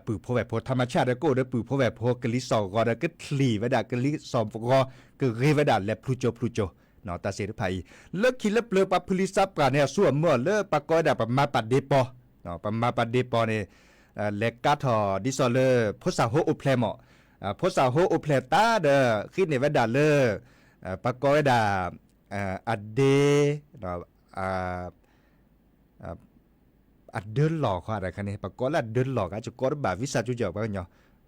ပုၢ်ဖိဝဲၢ်ဖိ ထးမၤဆၣ်ဒီး ကအိၣ်ဒီးပုၢ်ဖိဝဲၢ်ဖိ ကလံၤစိးဂီၤဒီး ကထံၣ်ဝဲဒၣ် ကလံၤစိးဂီၤ ကဂ့ၤဝဲဒၣ်လဲၤဖျူကၠိဖျူကၠိ တၢ်စ့ၢ်တဖၣ်အံၤ လၢခံလၢပျၢၤပှၤဖုလံၤသးပှၢ်န့ၣ် အစိအမၢလၢပှၤကိးဝဲဒၣ်ပမၤပှၤဒ့ပီ ပမၤပှၤဒ့ပီန့ၣ် လဲၤကါထီၣ်ဒ်သိးလၢ ဖိစၢ်ဟိအိၣ်ဖျဲၣ်မး ဖိစၢ်ဟိအိၣ်ဖျဲၣ်သးဒီး ဃ့န့ၢ်ဝဲဒၣ်လၢ ပကိးဝဲဒၣ် အဒ့ အဒၢလီၢ်ဃီတခါန့ၣ် ပကိးလၢအဒၢလီၢ်ဂၤ ကကိးတဘၣ် ဝံစၢ်ကၠူကၠီၣ်ပှၤကညီ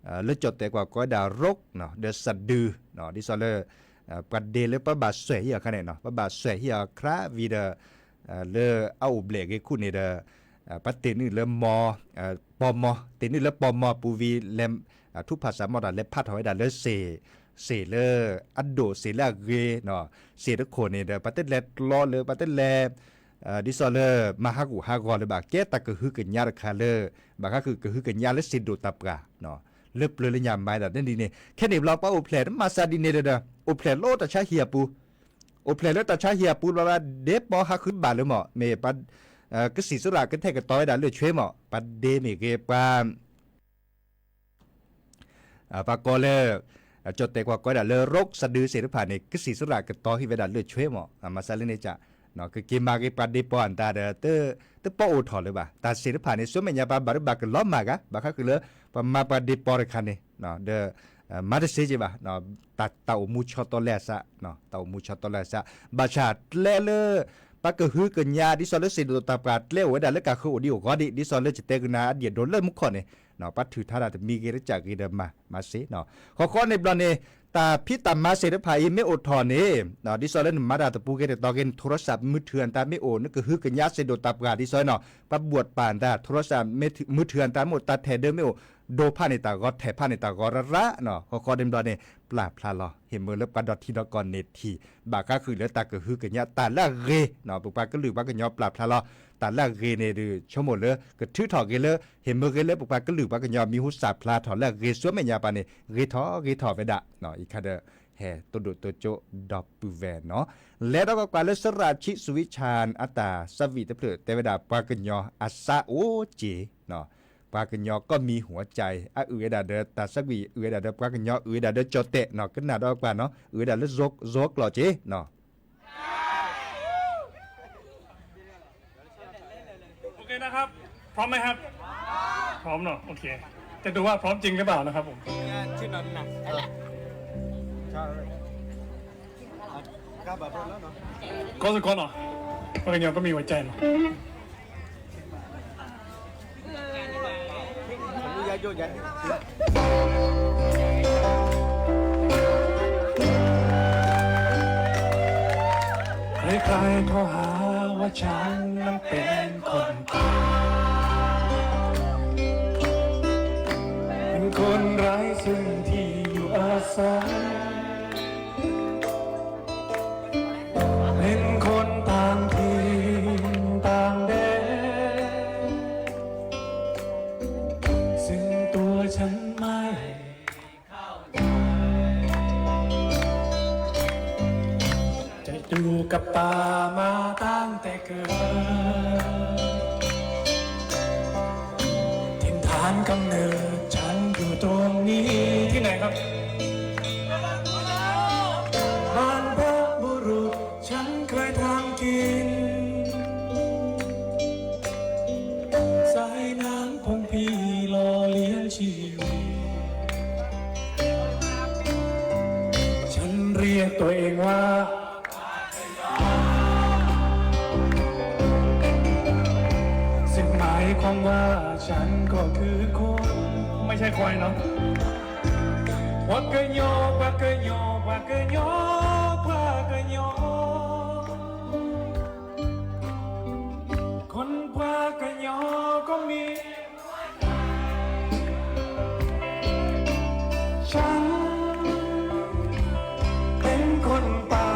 လၢကၠီၣ်တဲာ်ကွၢ်ကိးဝဲဒၣ်ရိး ဒီးစဒု ဒ်သိးလၢ ပှၤဒ့လၢပဘၣ်စွဲးဟံၣ်အီၤခါန့ၣ် ပဘၣ်စွဲးဟံၣ်အီၤခရါဝံၤဒီး လၢအအိၣ်ဘျဲၣ်ဂ့ၤခူၣ်န့ၣ်ဒီး ပတ့ၢ်နုာ်လၢမီၢ် ပီၢ်မီၢ် တ့ၢ်နုာ်လၢပီၢ်မီၢ်ပူၤဝံၤလဲၤ ထူးဖးစၢ်မီၢ်တၢ်လဲၤဖးထီၣ်ဝဲဒၣ်လၢစ့ၢ် စ့ၢ်လၢအဒိၣ် စ့ၢ်လၢအဂ့ၤ စ့ၢ်တခိၣ်န့ၣ်ဒီး ပတလဲၤကျီလၢ ပတလဲၤ ဒ်သိးလၢမၤဟးဂူာ်ဟးဂီၤလၢၤဘၣ် ကဲတၢ်ကဟုကညးတခါလၢ ဘၣ်ဃးဃုာ်ကဟုကညးလၢစ့ၢ်ဒိၣ်တၢ်ပှၢ် လၢပျၢၤလၢညါမၤဒၣ်ဒ်န့ၣ် ခဲန့ၣ်ဘျီပှၤအိၣ်ဖျဲၣ်တမၤစၢ်ဒ်န့ၣ်ဒီး အိၣ်ဖျဲၣ်လၢတၢ်ဆါဟံၣ်အပူၤ အိၣ်ဖျဲၣ်လၢတၢ်ဆါဟံၣ်အပူၤဘျီဘျီ ဒ့ပီဟးဃုဘၣ်လၢမး မ့ၢ်ပှၤ ကစံၣ်စရၣ်ကထဲကတီၤဝဲဒၣ်လၢာ်ဆွ့မး ပှၤဒ့မ့ၢ်ဂ့ၤ ပှၤ ပှၤကိးလၢ ကၠီၣ်တဲာ်ကွၢ်ကိးဒၣ်လၢရိးစဒုစ့ၢ်တဖၣ်န့ၣ် ကစံၣ်စရၣ်ကတီၤဟံၣ်ဝဲဒၣ်လၢာ်ဆွ့မး မၤစၢ်လၢန့ၣ်က ကက့ၤမၤဂ့ၤပှၤဒ့ပီအတၢ်ဒီး တပီအိၣ်ထီၣ်လၢၤဘၣ် တၢ်စ့ၢ်တဖၣ်န့ၣ် ဆူမဲာ်ညါပှၤဘၣ်ဒိဘၣ်ကလီၤမၢ်ဂၤ ဘၣ်ဃးဃုာ်လၢ ပှၤမၤပှၤဒ့ပီတခါန့ၣ် ဒီး မၤတစ့ၢ်ကီးဘၣ် တၢ်အိၣ်မူဆီတီလဲအစး တၢ်အိၣ်မူဆီတီလဲအစး ဘၣ်ဆၣ်ကျဲလၢ ပှၤကဟုကညးဒ်သိးလၢစ့ၢ်ဒိၣ်တၢ်ပှၢ်ကျဲအိၣ်ဝဲဒၣ်လၢကၢ်ဃုအိၣ်ဒံးအိၣ်ဂီၢ်ဒံး ဒ်သိးလၢယတဲကနၣ်အဒံၣ်အဒိးလၢမူခိၣ်န့ၣ် ပှၤထုးထါတၢ်တမံၤဂ့ၤတကးဂ့ၤဒီးမၤ မၤစ့ၢ် ဃီဃီန့ၣ်ဘျီန့ၣ် တၢ်ဖံးတၢ်မၤစ့ၢ်တဖၣ်အံၤမ့ၢ်အိၣ်ထီၣ်န့ၣ် ဒ်သိးလၢနမၤတၢ်တပူၤဂ့ၤတတီၤဂ့ၤ နထိရစၢ်မုၢ်ထူၣ်အတၢ်မ့ၢ်အိၣ် နကဟုကညးစ့ၢ်ဒိၣ်တၢ်ပှၢ်ဒ်သိးန့ၣ် ပှၤဘိးပၢ်အတၢ် ထိရစၢ်မုၢ်ထူၣ်အတၢ်မ့ၢ်အိၣ် တၢ်ထဲၣ်ဒၢမ့ၢ်အိၣ် ဒိးဖးန့ၢ်တၢ်ဂီၤ ထဲၣ်ဖးန့ၢ်တၢ်ဂီၤရၢ်ရၢ် ဃီဃီန့ၣ်ဘျီန့ၣ် ပျၢ်ဖျါလီၤ ဟ့ၣ်မ့ၢ်လၢပှၤဒီထံဒီကီၢ်န့ၣ်ထံၣ် ဘၣ်ဃးဃုာ်လၢတၢ်ကဟုကညးတၢ်လၢအဂ့ၤ ပပှၤကလုာ်ပှၤကညီပျၢ်ဖျါလီၤ တၢ်လၢအဂ့ၤန့ၣ်ဒုး ဆိကမိၣ်လၢ ကထုးထီၣ်ဂ့ၤလၢ ဟ့ၣ်မ့ၢ်ဂ့ၤလၢပပှၤကလုာ်ပှၤကညီမံၤဟူစၢ်ဖျါထီၣ်လၢအဂ့ၤဆူမဲာ်ညါပှၤန့ၣ် ဂ့ၤထီၣ်ဂ့ၤထီၣ်ဝဲဒၣ် အံၤခါဒီး ဟဲတိၢ်ဒိၣ်တိၢ်ကၠိဒီပုၢ်ဝဲၢ်နီၤ လဲၤဒီးကွၢ်ကွၢ်လၢစရၣ်ဆံးစူၤဝံၣ်ဆၣ်အတၢ်ဆၢဝံၣ်တဖျၢၣ်တဲဝဲဒၣ် ပှၤကညီအစးအိၣ်က့ၤ ပှၤကညီကီၢ်မံၤဟူအကၠဲ အအုၣ်ဝဲဒၣ်ဒီးတၢ်ဆၢဝံၣ် အုၣ်ဝဲဒၣ်ဒီးပှၤကညီ အုၣ်ဝဲဒၣ်ဒီးကၠီၣ်တဲာ်နီၤ ကနၣ်ဒီးကွၢ်နီၤ အုၣ်ဝဲဒၣ်လၢ ဇိုကျိာ်က့ၤနီၤ โอเคนะครับ พร้อมไหมครับ พร้อมเนาะ โอเค จะดูว่าพร้อมจริงหรือเปล่านะครับผม ชื่อนนท์นะ ใช่ กล้าแบบนั้นแล้วเนาะ ก็สุดคนเหรอ ปริญญาก็มีหัวใจเนาะ ใครๆก็หาว่าฉันนั้นเป็นคนตาย เป็นคนไร้ซึ่งที่อยู่อาศัย อยู่กับป่ามาตั้งแต่เกิด ถิ่นฐานกำเนิดฉันอยู่ตรงนี้ ที่ไหนครับ บรรพบุรุษฉันเคยทำกิน สายน้ำของพี่หล่อเลี้ยงชีวิต ฉันเรียกตัวเองว่า ซึ่งหมายความว่าฉันก็คือคน ไม่ใช่ควายเนาะ ปากเกยอ ปากเกยอ ปากเกยอ ปากเกยอ คนปากเกยอก็มี ฉันเป็นคนป่า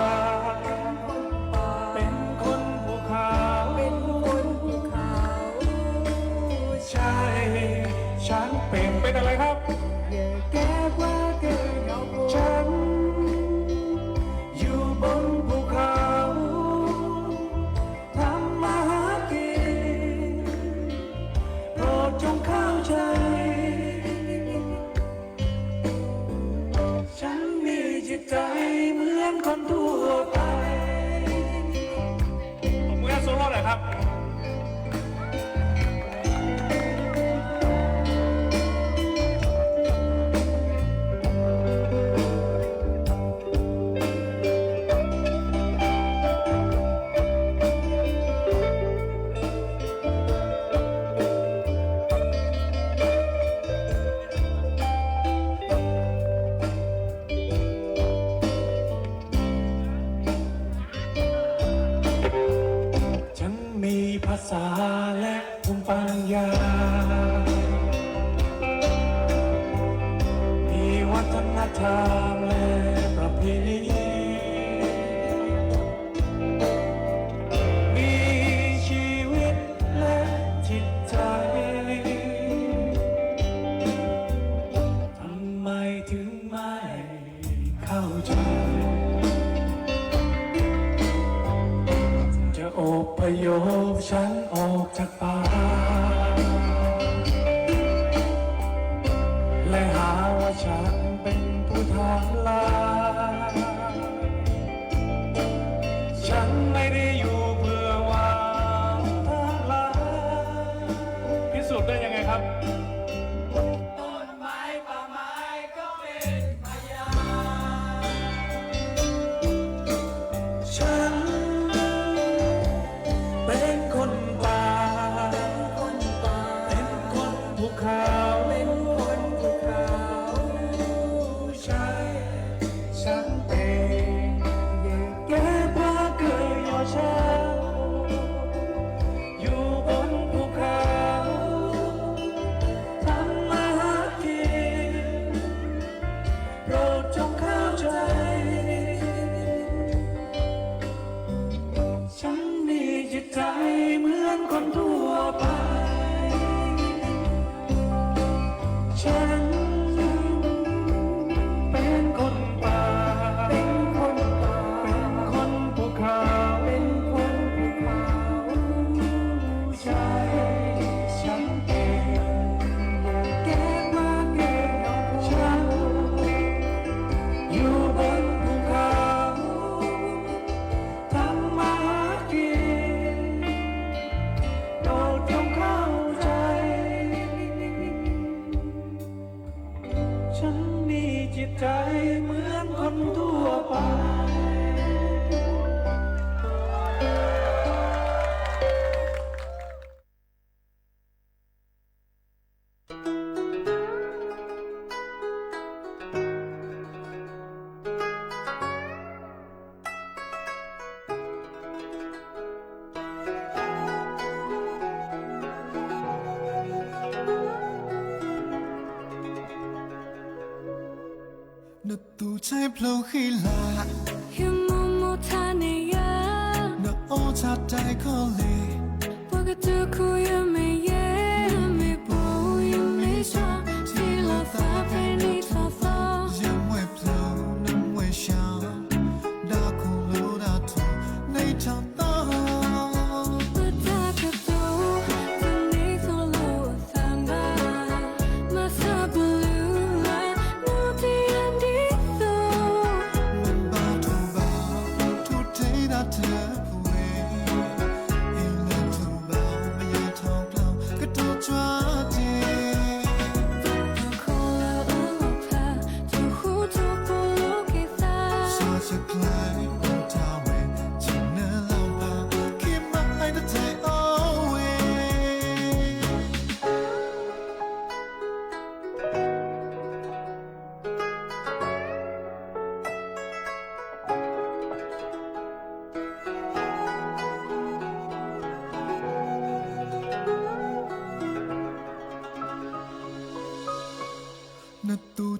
เป็นคนภูเขา เป็นคนภูเขา ใช่ ฉันเป็น เป็นอะไรครับ ฉันอยู่บนภูเขา ทำมาหากิน โปรดจงเข้าใจ ฉันมีจิตใจเหมือนคนทั่วไป ตบมือให้โซโล่หน่อยครับ ฉันมีภาษาและภูมิปัญญา มีวัฒนธรรมและประเพณี มีชีวิตและจิตใจ ทำไมถึงไม่เข้าใจ จะอพยพฉันออกจากป่า และหาว่าฉันเป็นผู้ทำลาย ฉันไม่ได้อยู่เพื่อหวังทำลาย พิสูจน์ได้ยังไงครับ ต้นไม้ป่าไม้ก็เป็นพยาน ฉันเป็นคนป่า เป็นคนภูเขา เป็นคนภูเขา ใช่ ฉันเป็น แก่กว่าเกิดยอดช้าง อยู่บนภูเขา ทำมาหากิน โปรดจงเข้าใจ ฉันมีจิตใจเหมือนคนทั่วไป ฉันเป็นคนป่า เป็นคนป่า เป็นคนภูเขา เป็นคนภูเขา ใช่ ฉันเอง แก่กว่าเกิดยอดช้าง อยู่บนภูเขา ทำมาหากิน โปรดจงเข้าใจ ฉันมีจิตใจเหมือนคนทั่วไป နသူၣ်ဆဲးဖျိဃံလၤ ယမိၢ်မိၢ်ထါန့ၢ်ယၤ နအီၣ်ဆၣ်တၢ်ခီလ့ၣ် ပှၤကတိၤခိၣ်ယမ့ၢ်ယဲၢ် မ့ၢ်ပှၤယမ့ၢ်ဆှီ ထံၣ်လိာ်သးဖဲနံၣ်ထီၣ်သီ ယမွဲၢ်ဖျိနမွဲၢ်ဆှီ ဒၣ်ခူၣ်လိာ်ဒၣ်ထီၣ်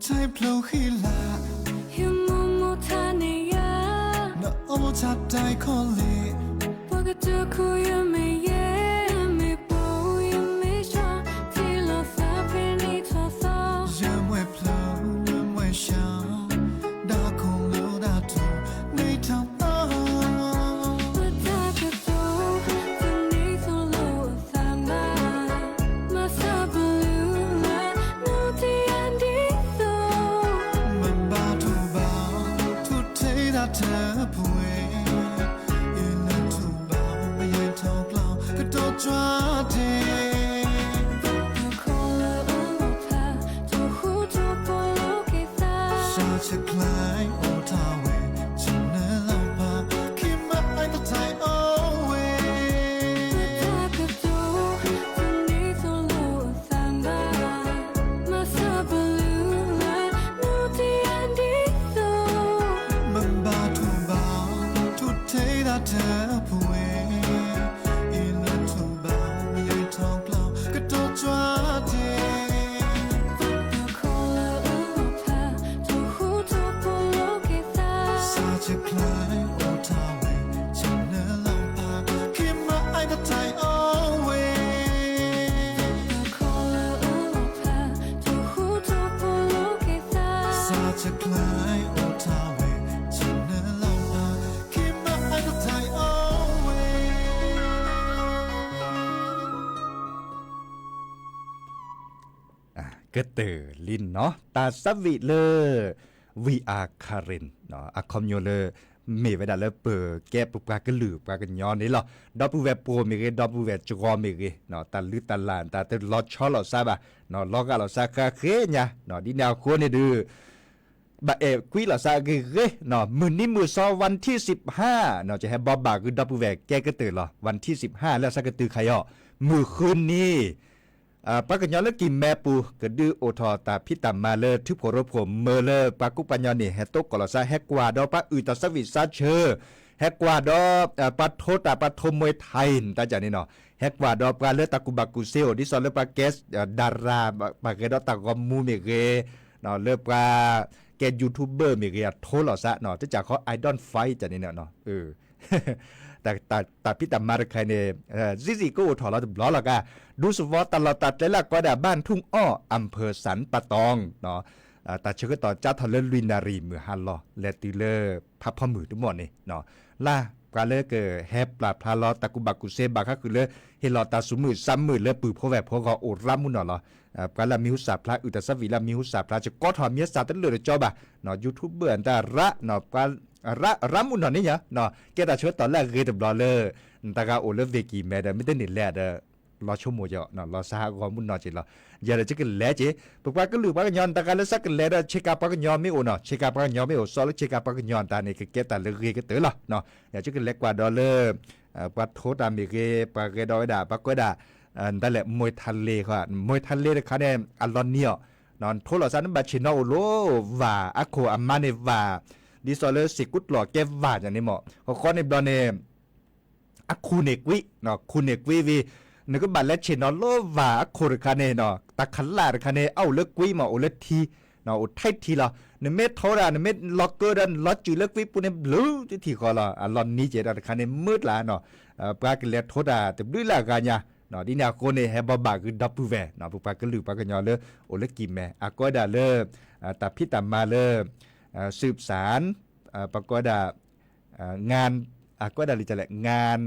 ထဲဖျိဃံလၤ, ယမိၢ်မိၢ်ထါန့ၢ်ယၤ, နအိၣ်ထါတၢ်ခီလ့ၣ်, ပှၤကတိၤခိၣ်ယမ့ၢ်ယဲ, မ့ၢ်ပှၤယမ့ၢ်ဆှီ, ထံလီၤသးဖဲန့ၣ်ထီၣ်သီ, ယမ့ၢ်ဖျိ ယမ့ၢ်ဆှီ, ဒၣ်ခိၣ်လိဒၣ်ထူ, န့ၣ်ထီၣ်သီ ပတၢ်ကတိၤ တန့ၢ်သိၣ်လိအသးဘၣ်, မၤသးပလုၢ်လၢ် နီၢ်တယၢ်ဒ်သိး, မ့ၢ်ဘၣ်ထူၣ်ဘၣ် ထူၣ်ထဲဒၣ်တပှဲၤ, အ့ၣ်လၢထူၣ်ဘၣ် မယဲၢ်ထီၣ်ကျီ ကတိၤကၠွါဒဲး ခိၣ်လၢအလီၤဖး ထီၣ်ဃူထီၣ်ဖိးလိက့ၤသး, စှၤဆဲးကျဲအိၣ်ထါဝဲ ဆနၢလီၤဖး ခံမၤအတထံၣ်အီၤဝဲ, ပတၢ်ကတိၤ တန့ၢ်သိၣ်လိအသးဘၣ်, မၤသးပလုၢ်လၢ နီၢ်တယၢ်ဒ်သိး, မ့ၢ်ဘၣ်ထူၣ်ဘၣ် ထူၣ်ထဲဒၣ်တပှဲၤ, အ့ၣ်လၢထူၣ်ဘၣ် မယဲၢ်ထီၣ်ကျီ ကတိၤကၠွါဒဲး ခိၣ်လၢအလီၤဖး ထီၣ်ဃူထီၣ်ဖိးလိက့ၤသး, စှၤဆဲးကျဲအိၣ်ထါဝဲ ဆနၢလီၤဖး ခံမၤအတထံၣ်အီၤဝဲ, ခိၣ်လၢအလီၤဖး ထီၣ်ဃူထီၣ်ဖိးလိက့ၤသး, စှၤဆဲးကျဲအိၣ်ထါဝဲ ဆနၢလီၤဖး ခံမၤအတထံၣ်အီၤဝဲ ကတၢၢ်လံနီၤ တၢ်သးဝံၣ်လၢ We Are Karen အခီပညီလၢ မ့ၢ်ဝဲဒၣ်လၢပကဲပပှၤကလုာ်ပှၤကညီန့ၣ်လီၤ. ဒီပုၢ်ဝဲၢ်ပိာ်မ့ၢ်ဂ့ၤ ဒီပုၢ်ဝဲၢ်ကၠီမ့ၢ်ဂ့ၤ တၢ်လုၢ်တၢ်လၢ်တၢ်တလီၤဆီလိာ်သးဘၣ်, လီၤဂာ်လိာ်သးဃၣ်ဃ့ညါ, ဒ်န့ၣ်အဃိန့ၣ်ဒုး ဘၣ်အဲၣ်ကွံလိာ်သးဂ့ၤဂ့ၤ, မုၢ်နံၤမုၢ်သီ วันที่สิบห้า ကဟဲဘီဘၣ်ဂုာ်ဒီပုၢ်ဝဲၢ်ကဲကတၢၢ်လီၤ. วันที่สิบห้า လၢအသးကတုၤခါအံၤ မုၢ်ဃုနံၤ ပှၤကညီလၢကံၢ်မဲပူၤ ကဒုးအိၣ်ထီၣ်တၢ်ဖံးတၢ်မၤလၢထူဖိရိဖိ မၢလၢပှၤကူပှၤကညီန့ၣ် ဟဲတိကိးလိာ်သး ဟဲကွၢ်ဒီးပှၤအုၣ်တၢ်သးဝံၣ်သးဆၢ, ဟဲကွၢ်ဒီး ပှၤထိတၢ်ပှၤထိမှဲထါအံၤ တၢ်ကၢ်န့ၣ်နီၤ, ဟဲကွၢ်ဒီးပှၤလၢတၢ်ကူၣ်ဘၣ်ကူၣ်သ့အိၣ် ဒ်သိးလၢပှၤကဲ ဒါရၤ ပှၤဂဲၤဒီးတၢ်ဂီၤမူမ့ၢ်ဂ့ၤ, လၢပှၤကဲ YouTuber မ့ၢ်ဂ့ၤ အထိလိာ်သးနီၤ, တၢ်ကၢ်ဃီ I don't fight ကၢ်န့ၣ်နီၤ တၢ်ဖံးတၢ်မၤတခါအံၤန့ၣ် စံးစံးကအိၣ်ထီၣ်လီၤတဘျီလီၤကါ, ဒူသဝီတၢ်လီၢ်တၢ်ကျဲလၢအကိးဝဲဒၣ် บ้านทุ่งอ้อ อำเภอสันป่าตอง တၢ်ဆၢကတီၢ်ကၢထီၣ်လၢလွံၢ်နၣ်ရံၣ်မုၢ်ဟါလီၤ လဲၤတုၤလၢဖးဖီမုၢ်တမီၢ်န့ၣ်, လၢပှၤလၢကဟဲပျၢ်ဖျါလီၤတၢ်ကူၣ်ဘၣ်ကူၣ်သ့ဘၣ်ဃးဃုာ်လၢ ဟ့ၣ်လီၤတၢ်သူၣ်မုာ်သးမုာ်လၢပုၢ်ဖိဝဲၢ်ဖိဂီၢ်အိၣ်ရးမုၢ်နီၢ်လီၤ. ပှၤလၢအမံၤဟူသၣ်ဖျါ အုၣ်တၢ်သးဝံၣ်လၢအမံၤဟူသၣ်ဖျါ ကကိးထီၣ်မ့ၢ်သးတလၢာ်တကၠီဘၣ်, YouTuber အတၢ်ရး ပှၤရးမုၢ်နီၢ်န့ၣ်ညါ, ကဲတၢ်ဆၢကတီၢ်လၢအဂ့ၤတဘျီလၢ နတဂၤအိၣ်လၢ Vaking မဲဒီး မ့ၢ်တန့ၢ်လဲၣ်ဒီး လီၤဆိကမိၣ်က့ၤ လီၤစါဟးဂီၤမုၢ်နီၢ်က့ၤလီၤ. ယၤဒီးကလဲၤက့ၤ ပပှၤကလုာ်ပှၤကညီ နတဂၤလၢသးကလဲၤဒီး ဆ့ကၤပှၤကညီမ့ၢ်အိၣ်နီၤ, ဆ့ကၤပှၤကညီမ့ၢ်အိၣ် စီၤလၢဆ့ကၤပှၤကညီတၢ်န့ၣ် ကကဲတၢ်လၢဂ့ၤကတၢၢ်လီၤ. ယၤကလဲၤကွၢ်ဒီးလၢ ပှၤထိတၢ်မ့ၢ်ဂ့ၤ ပှၤဂဲၤဒီးဝဲဒၣ် ပှၤကိးဝဲဒၣ် နတၢ်လဲၣ် မွဲထါလ့ မွဲထါလ့တခါန့ၣ် အလီၤနံၤအီၤ, နထိလိာ်သး နဘၣ်ဆ့ၣ်နီၤအိၣ်လၢဝၢ် အခိၣ်အမါန့ၣ်ဝၢ်, ဒ်သိးလၢသ့ၣ်ကူတလီၢ်ကဲဝၢ်န့ၣ်မ့ၢ် ဃီဃီန့ၣ်ဘျီန့ၣ် အခူၣ်န့ၣ်ကွံာ်, ခူၣ်န့ၣ်ကွံာ်ဝံၤ နကဘၣ်လဲၤဆ့ၣ်နီၤလၢဝၢ်အခိၣ်တခါန့ၣ်, တၢ်ခးလၢ်တခါန့ၣ် အအိၣ်လၢကွံာ်မ့ၢ်အိၣ်လၢထံ, အိၣ်ထဲထံလီၤ. နမ့ၢ်ထိဒၣ် နမ့ၢ်လီၤကၢဒီး နလီၤစုာ်လၢကွံာ်ပူၤန့ၣ် ဘျုးတထံၣ်ဃီလီၤ. အလီၤနံၤကဲဒီးတခါန့ၣ် မုၢ်တလးနီၤ, ပှၤကလဲၤထိတၢ်တဘျုးလၢအဂၤညါ, ဒ်န့ၣ်အဃိန့ၣ် ဟဲဘီဘၣ်ဂုာ်ဒီပုၢ်ဝဲၢ် ပပှၤကလုာ်ပှၤကညီလၢ အိၣ်လၢကံၢ်မဲ အကိးဝဲဒၣ်လၢ တၢ်ဖံးတၢ်မၤလၢ สืบสาน ပှၤကိးဝဲဒၣ် งาน အကိးဝဲဒၣ်လံလဲၣ် งาน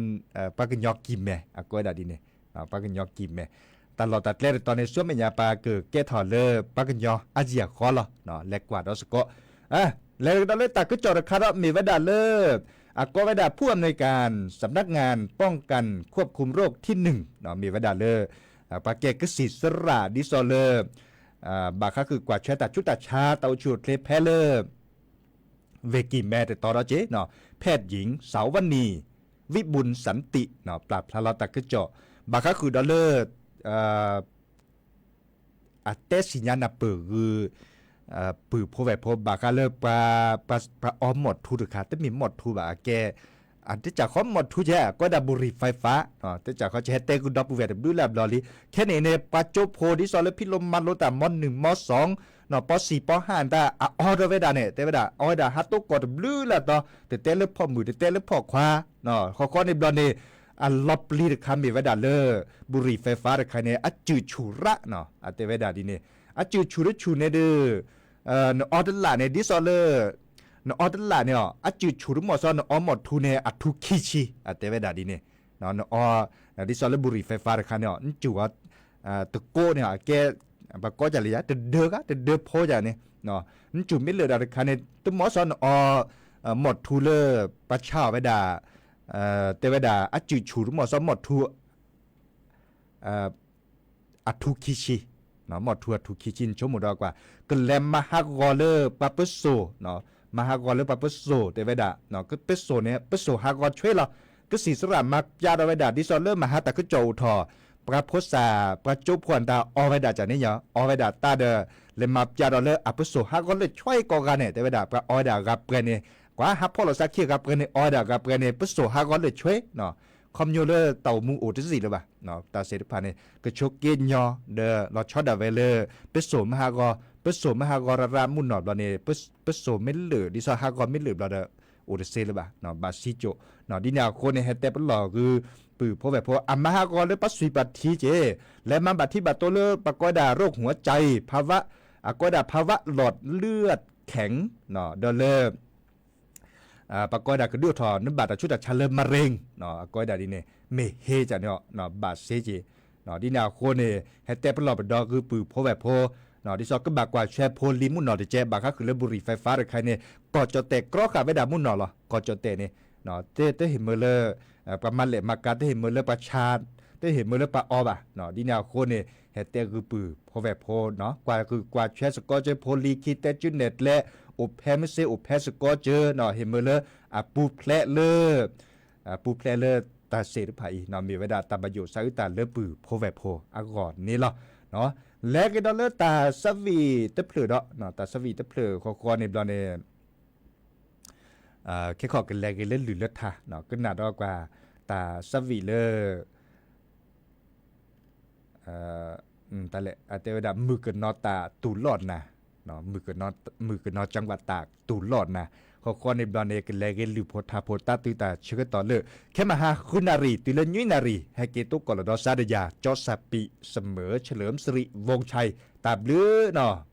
ပှၤကညီကံၢ်မဲ အကိးဝဲဒၣ်ဒ်န့ၣ်, ပှၤကညီကံၢ်မဲ တၢ်လီၢ်တၢ်ကျဲတတီၤန့ၣ် ဆူမဲာ်ညါပှၤကကဲထီၣ်လၢပှၤကညီအယံၤအဃီလီၤ. လဲၤကွၢ်ဒီးစ့ၢ်ကီး, လဲၤကဒီးလၢတၢ်ကစီၣ်တခါဒီး မ့ၢ်ဝဲဒၣ်လၢ အကိးဝဲဒၣ် ผู้อำนวยการสำนักงานป้องกันควบคุมโรคที่หนึ่ง မ့ၢ်ဝဲဒၣ်လၢ ပှၤကဲကစံၣ်စရၣ် ဒ်သိးလၢ ဘၣ်ဃးဃုာ်ကွၢ်ထွဲတၢ်ဆူးတၢ်ဆါ တၢ်အိၣ်ဆူၣ်အိၣ်ချ့ဖဲလၢ ဝ့ၢ်ကံၢ်မဲတတီၤဒီးက့ၤ, แพทย์หญิง สาวนี วิบูลย์สันติ ပျၢ်ဖျါလီၤတၢ်ကစီၣ် ဘၣ်ဃးဃုာ်ဒီးလၢ အတဲသ့ၣ်ညါနၢ်ပၢၢ်ဂုာ် ပုၢ်ဖိဝဲၢ်ဖိ ဘၣ်ဃးလၢ ပှၤအီမီၣ်ထူတခါ တမ့ၢ်မီၣ်ထူဘၣ် အကဲ အတကၢ်ဃီမီၣ်ထူကဲ အကိးဝဲဒၣ် บุหรี่ไฟฟ้า တကၢ်ဃီကဟဲတဲဂုာ်ဒီပုၢ်ဝဲၢ်တဘျုးလၢအဘျီလံ. ခဲန့ၣ်န့ၣ် ပှၤကၠိဖိ ဒ်သိးလၢဖံးလိမၤလိတၢ် ม.หนึ่ง ม.สอง ပီစံးပီဟၣ်တၢ်အအီထီၣ်ဝဲဒၣ်န့ၣ် တဲဝဲဒၣ် အီဝဲဒၣ်ဟးတိကိးတဘျုးလၢ်တီၤ တတဲလၢဖီၣ်မုၢ် တတဲလၢဖီၣ်ခွါ, ဃီဃီန့ၣ်ဘျီန့ၣ် အလီၤပျံၤတခါမ့ၢ်ဝဲဒၣ်လၢ ဘူရံၤဖဲးဖါတခါန့ၣ် အစုၣ်ဆူၣ်ရၣ်နီၤ အတဲဝဲဒၣ်ဒ်န့ၣ် အစုၣ်ဆူၣ်တဆူၣ်န့ၣ်ဒီး နအီတလၣ်န့ၣ် ဒ်သိးလၢ နအီတလၣ်န့ၣ်အီၤ အစုၣ်ဆူၣ်တမီၢ်စီ နအီမီၢ်ထူန့ၣ် အထူခံဆံ အတဲဝဲဒၣ်ဒ်န့ၣ် နအီ ဒ်သိးလၢဘူရံၤဖဲးဖါတခါန့ၣ်အီၤ နစုၣ်ဝဲ တကိးန့ၣ် အကဲ ပကိးကလဲၣ်ယါ တဒၢဂၤ တဒၢဖိယါန့ၣ် နစုၣ်မ့ၢ်လၢာ်ဒၣ်တခါန့ၣ် တမီၢ်စီနအီ မီၢ်ထူလၢ ပှၤဆါအီၤဝဲဒၣ် တဲဝဲဒၣ် အစုၣ်ဆူၣ်တမီၢ်စီမီၢ်ထူ အထူခံဆံ, မီၢ်ထူအထူခံဆံ နဆိကမိၣ်ဒီးကွၢ် ကလဲၤမၤဟးဂီၤလၢပှၤပၢစိၤ, မၤဟးဂီၤလၢပှၤပၢစိၤ တဲဝဲဒၣ် ပၢစိၤန့ၣ် ပၢစိၤဟးဂီၤဆွ့လီၤ. ကစံးစရၣ်မၤပျါဒီးဝဲဒၣ် ဒ်သိးလၢမဟါတၢ်ကစီၣ်အိၣ်ထီၣ် ပှၤဖိစၢ် ပှၤကၠိဖိအတၢ်အီဝဲဒၣ်ကန့ၣ်ယါ အီဝဲဒၣ်တၢ်ဒီး လဲၤမၤပျါဒီးလၢအပၢစိၤဟးဂီၤလၢဆွ့ကိးဂၤန့ၣ် တဲဝဲဒၣ် ပှၤအီဝဲဒၣ်ဂၤပှဲၤန့ၣ် ကွၢ်ဟးဖီၣ်လိာ်သးခံဂၤပှဲၤန့ၣ် အီဝဲဒၣ်ဂၤပှဲၤန့ၣ် ပၢစိၤဟးဂီၤလၢဆွ့ ခီပညီလၢတၢ်အိၣ်မူအိၣ်တစံးလၢၤဘၣ်. တၢ်စဲးတဖၣ်န့ၣ် ကဆိးက့ညီဒီးလီၤဆီဒၣ်ဝဲလၢ ပၢစိၤမ့ၢ်ဟးဂီၤ, ပၢစိၤမ့ၢ်ဟးဂီၤရၣ်ရၣ်မုၢ်နီၢ်ဘျီန့ၣ် ပၢစိၤမ့ၢ်လၢာ် ဒ်သိးဟးဂီၤမ့ၢ်လၢာ်ဘျီဒီး အိၣ်တစ့လၢၤဘၣ်, ဘၣ်စံကၠိး, ဒ်န့ၣ်အဃိန့ၣ် ဟဲတဲပလီၢ်ဂုၢ် ပုၢ်ဖိဝဲၢ်ဖိ အမၤဟးဂီၤလၢပှၤသွံၣ်ပှၤထံက့ၤ, လဲၤမၤဘၣ်ထံဘၣ်တိလၢပှၤကိးဝဲဒၣ် ရိၣ်ဃုာ်အကၢအံၤ ဖးဝး, အကိးဝဲဒၣ်ဖးဝးလီၢ်လၢခဲင်, ဒီးလၢ ပှၤကိးဝဲဒၣ်ကဒုးအိၣ်ထီၣ် နဘၣ်တၢ်ဆူးတၢ်ဆါလၢမရ့ၣ်, အကိးဝဲဒၣ်ဒ်န့ၣ် မ့ၢ်ဟ့ကန့ၣ် ဘၣ်စ့က့ၤ, ဒ်န့ၣ်အဃိန့ၣ် ဟဲတဲပလီၢ်ပဒီဂုၢ် ပုၢ်ဖိဝဲၢ်ဖိ, ဒ်သိးကဘၣ်ကွၢ်ဆွဲဖိလံၤမုၢ်နီၢ်တကဲ ဘၣ်ဃးဃုာ်လၢဘူရံၤဖဲးဖါတခါန့ၣ် ကီၢ်ကၠီၣ်တဲၣ်ကြီဃာ်ဝဲဒၣ်မုၢ်နီၢ်လီၤ. ကီၢ်ကၠီၣ်တဲၣ်န့ၣ် တဟ့ၣ်မၢလၢ ပှၤမၤလဲၣ်မၤကၤ တဟ့ၣ်မၢလၢပှၤဆါ, တဟ့ၣ်မၢလၢပှၤအီဘၣ်, ဒ်န့ၣ်အဃိန့ၣ် ဟဲတဲဂုၢ်ပုၢ်ဖိဝဲၢ်ဖိ, ကွၢ်ဂုၢ်ကွၢ်ဆွဲစ့ၢ်ကီးကၢ ဖိလံၤခံ တဲကၠုနဲၣ်ကျဲ အိၣ်ဖဲမ့ၢ်စ့အိၣ်ဖဲစ့ၢ်ကီးကၢ, ဟ့ၣ်မၢလၢအပူၤဖျဲးလၢ ပူၤဖျဲးလၢတၢ်စဲးတဖၣ်အံၤ မ့ၢ်ဝဲဒၣ်တၢ်ဘၣ်ယိၣ်စးအုးတၢ်လၢပုၢ်ဖိဝဲၢ်ဖိအဂီၢ်န့ၣ်လီၤ. လဲၤက့ၤဒီးလၢတၢ်ဆၢဝံၣ်တဖျၢၣ်ဒီး တၢ်ဆၢဝံၣ်တဖျၢၣ်ဃီဃီန့ၣ်ဘျီန့ၣ် ခဲခီကလဲၤက့ၤလၢလုၢ်လၢထါ, ကနၣ်ဒီးကွၢ် တၢ်ဆၢဝံၣ်လၢ တၢ်လဲၣ် အတဲဝဲဒၣ် မုၢ်ကနီၤတၢ်တူၢ်လိာ်နၤ, မုၢ်ကနီၤကၠီဘၣ်တၢ်တူၢ်လိာ်နၤ, ဃီဃီန့ၣ်ဘျီန့ၣ် ကလဲၤက့ၤလုၢ်ဖိထါဖိတၢ်သုတၢ်ဆၢကတီၢ်လၢ ခဲမဟါဃုနၣ်ရံၣ် တုၤလၢနွံနၣ်ရံၣ် ဟဲက့ၤသကိးလီၤဒီးစါဒယၤ ကၠီစၣ်ပံး စမၢၢ် เฉลิมสิริ วงชัย တၢ်ဘျုးနီၤ.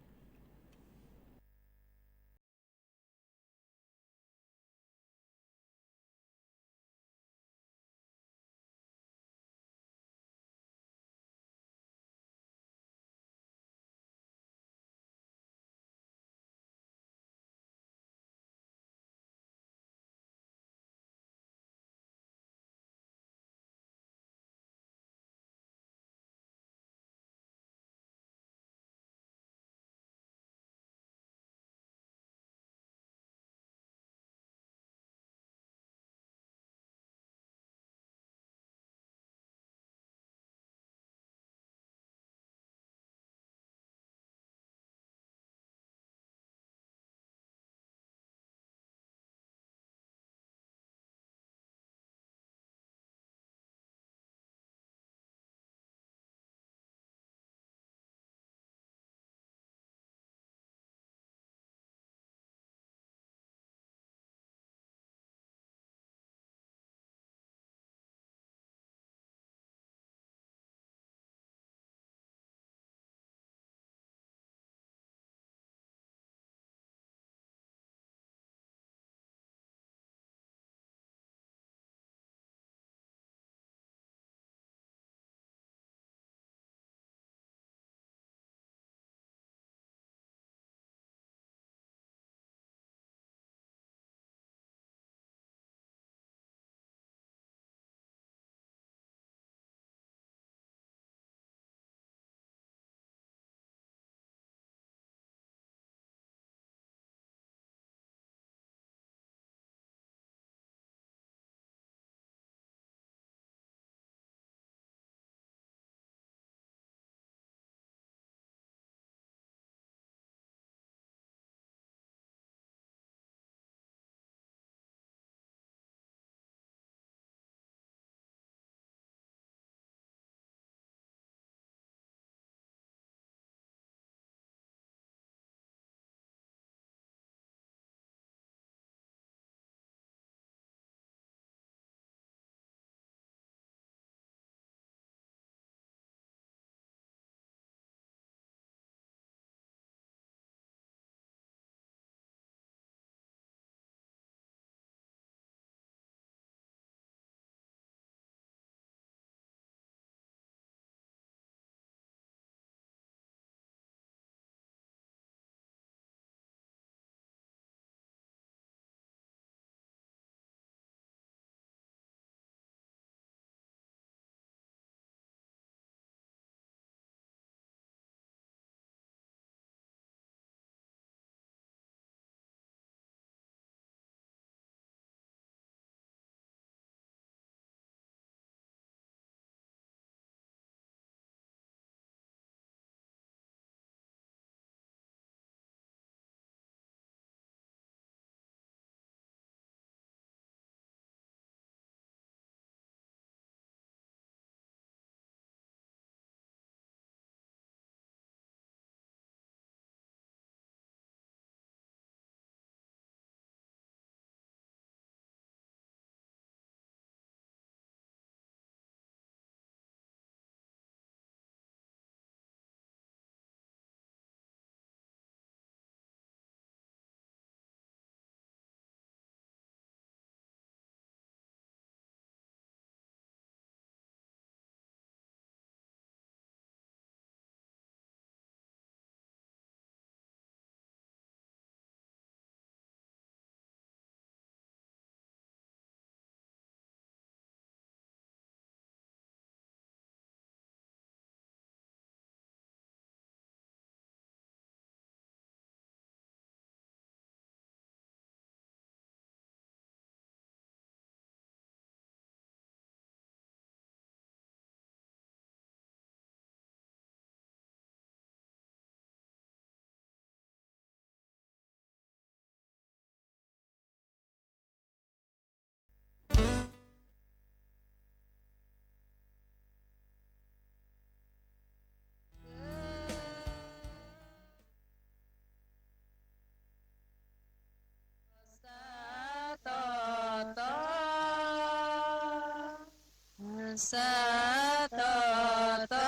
စးထီၣ်သီ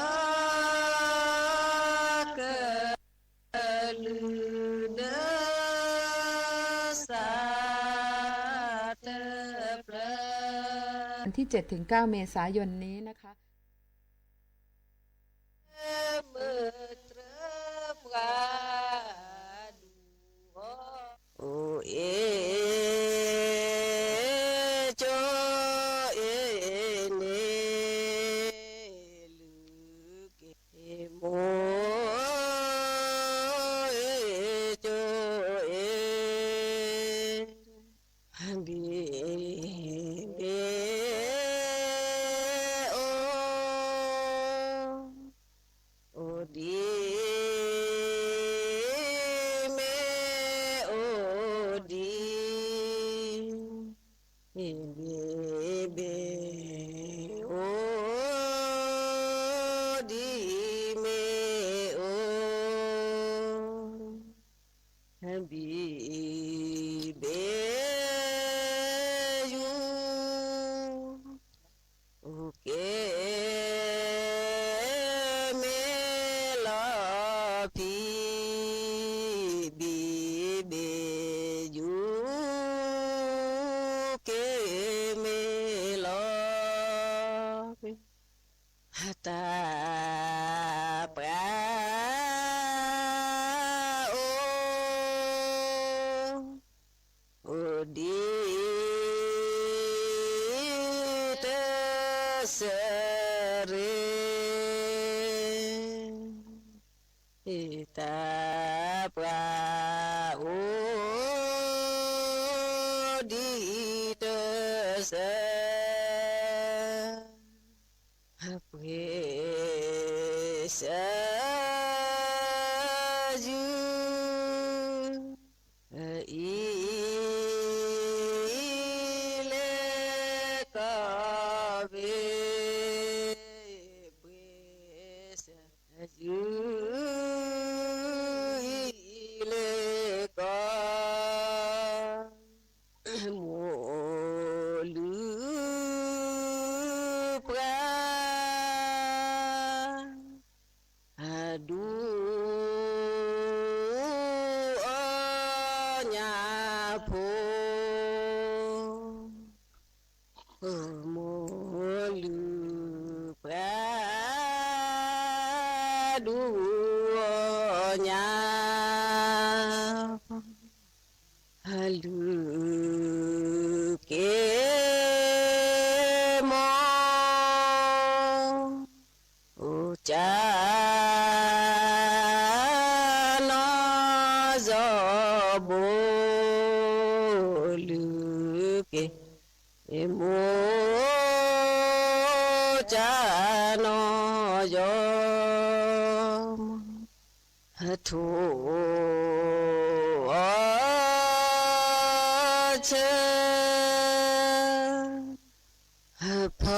ကလုၢ်ဒၢစးတဖျၢၣ် วันที่เจ็ดถึงเก้าเมษายนนี้นะคะ မုၢ်တြၢပှၤဒူၣ်အီၤ အိၣ်အ့ၣ်ကၠီအ့ၣ် န့ၣ်လုၢ်က့ၤ မိၢ်အ့ၣ်ကၠီအ့ၣ် ဘံၣ်ဘ့ၣ်အိၣ် အိၣ်ဒံးမ့ၢ်အိၣ်ဒံး ဘံၣ်ဘ့ၣ်အိၣ်ဒံးမ့ၢ်အိၣ် ဘံၣ်ဘ့ၣ်ယူၢ် အိၣ်က့ၤမ့ၢ်လီၤဖံး ဘံၣ်ဘ့ၣ်ယူၢ် က့ၤမ့ၢ်လီၤဖံး တၢ်ပှၤအိၣ် အိၣ်ဒံးတစဲးရ့း တၢ်ပှၤအိၣ်ဒံးတစဲး ပှ့ၤစၢၤယုၢ် အံၤလဲၤကီးဘ့ၣ် ပှ့ၤစၢၤယုၢ် အံၤလဲၤကီး မိၢ်လုၢ်ပှၤ အဒူအီၣ်ညၣ်ဖိ မိၢ်လုၢ်ပှၤ ဒူအီၣ်ညၣ် လုၢ်က့ၤမိၢ် အိၣ်ကၢ်နီၢ်စီၤဘိ လုၢ်က့ၤမိၢ် ကၢ်နီၢ်စီၤ ထိၣ်အီၣ်ဆၢ ဖီ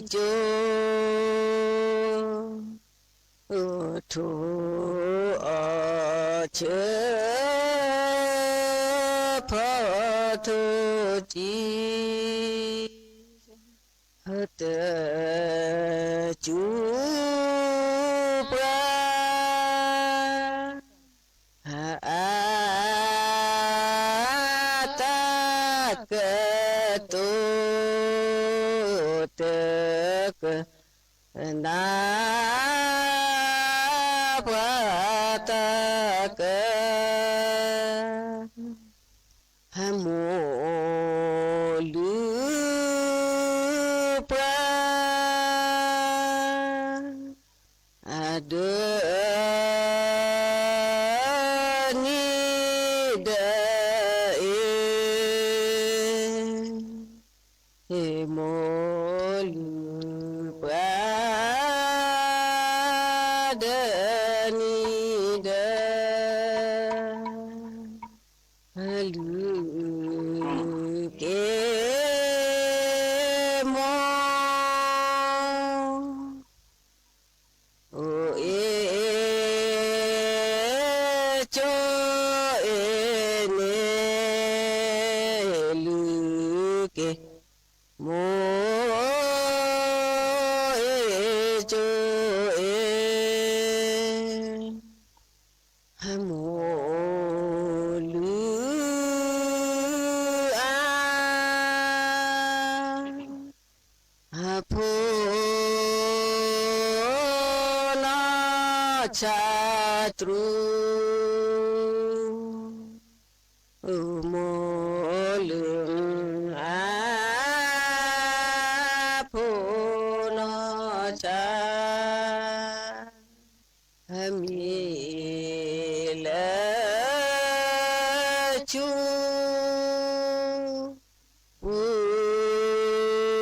ထိၣ်စံကၠိ ထိၣ်အီၣ်ဆၢ ဖီထိၣ်စံ တစူၤပှၤ အတၢ်ကတိၤ တကနၣ် ပှၤတၢ်က မိၢ်လုၢ်ပှၤ အဒၢနံၤဒၢအ့ မိၢ်လုၢ်ပှၤ ဒၢနံၤဒၢ လုၢ်က့ၤမိၢ် အိၣ်အ့ၣ်ကၠီအ့ၣ်န့ၣ် နီၢ်ဆါတြူး မိၢ်လုၢ် အဖိနီၢ်ဆါ အမံၤလၢဆူပူၤ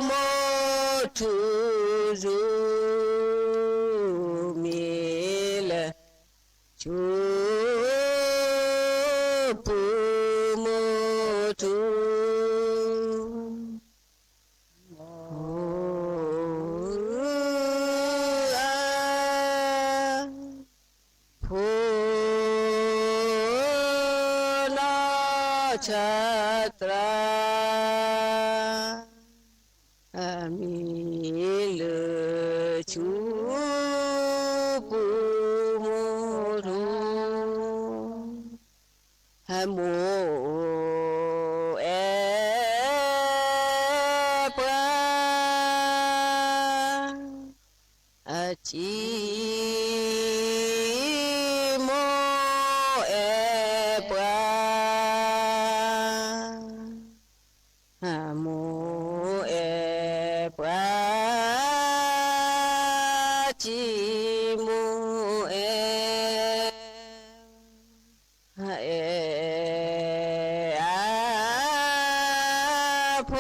မိၢ်ထူၣ်စူၤ မံၤလၢဆူပူၤ မိၢ်ထူၣ် မိၢ် အ ဖိ နီၢ်ဆါတြူး အမံၤလၢဆူပူၤ မိၢ်ထူၣ် မိၢ်အဲၣ်ပှၤ အစံ မိၢ်အဲၣ်ပှၤ မိၢ်အဲၣ်ပှၤ စံ မိၢ်အဲၣ် အဲၣ်အဖိ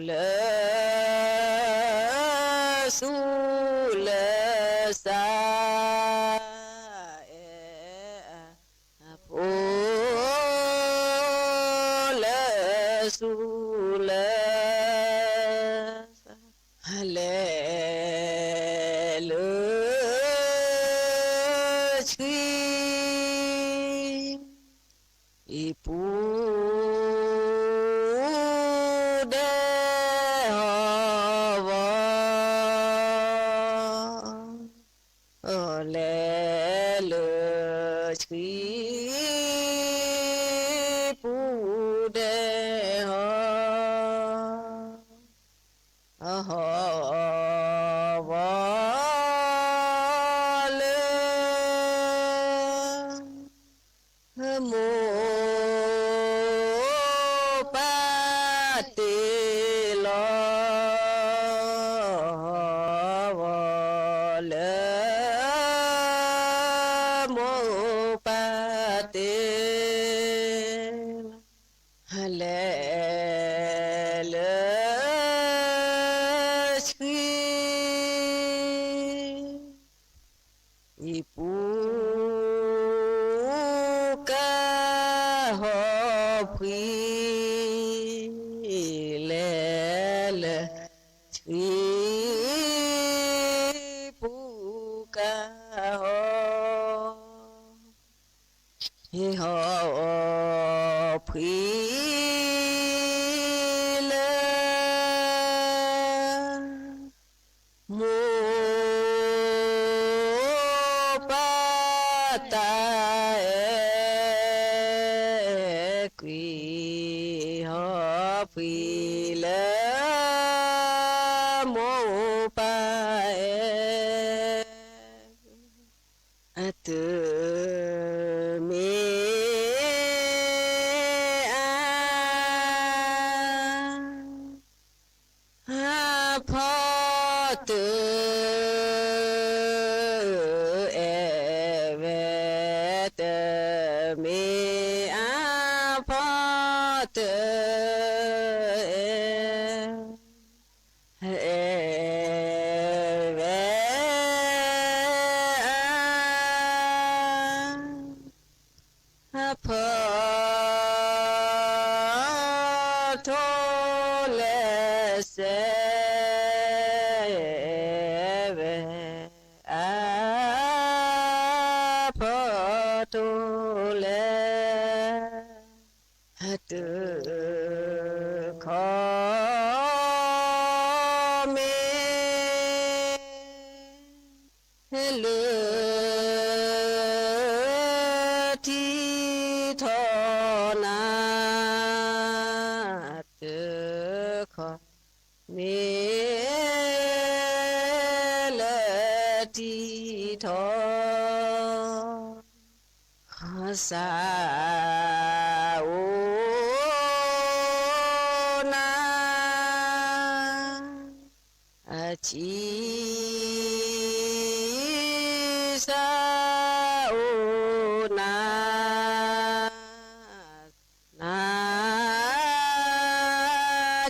လၢသူၣ်လၢသး အဲၣ်အဖိ လၢသူၣ်လၢသး လဲၤလၢဆှံ အံၤပူၤ ဒဲဟီၣ်ဝီ လဲၤလၢဆှံ ပူၤဒဲဟီၣ် ဟီၣ်ဝီ လၢ မိၢ်ပၢ်တ့လီၤ ဟီၣ်ဝီ လၢ မိၢ်ပၢ်တ့လီၤ လဲၤလၢ ဆှံ အံၤပူၤ ကဟီၣ်ဖှံ လဲၤလၢ ဆှံ ပူၤကဟီၣ် ဟ့ၣ်ဟီၣ်ဖှံ လၢ မိၢ်ပၢ်တၢ်အဲၣ်ကွံာ် ဟီၣ်ဖှံလၢ မိၢ်ပၢ်အဲၣ် အတမ့ၢ်အ အဖီတၢၣ်အဲၣ်ဝဲ တမ့ၢ်အဖီတၢၣ်အဲၣ် အဲၣ်ဝဲ အဖီထိၣ်လဲၤစဲး အဲၣ်ဝဲ အဖီထိၣ်လဲၤ တၢ်ခီမ့ၢ် လၢ ထံထီၣ်နၤ တၢ်ခီမ့ၢ် စၢ်အိၣ်နၤ, အဆံးစၢ်အိၣ်နၤ, န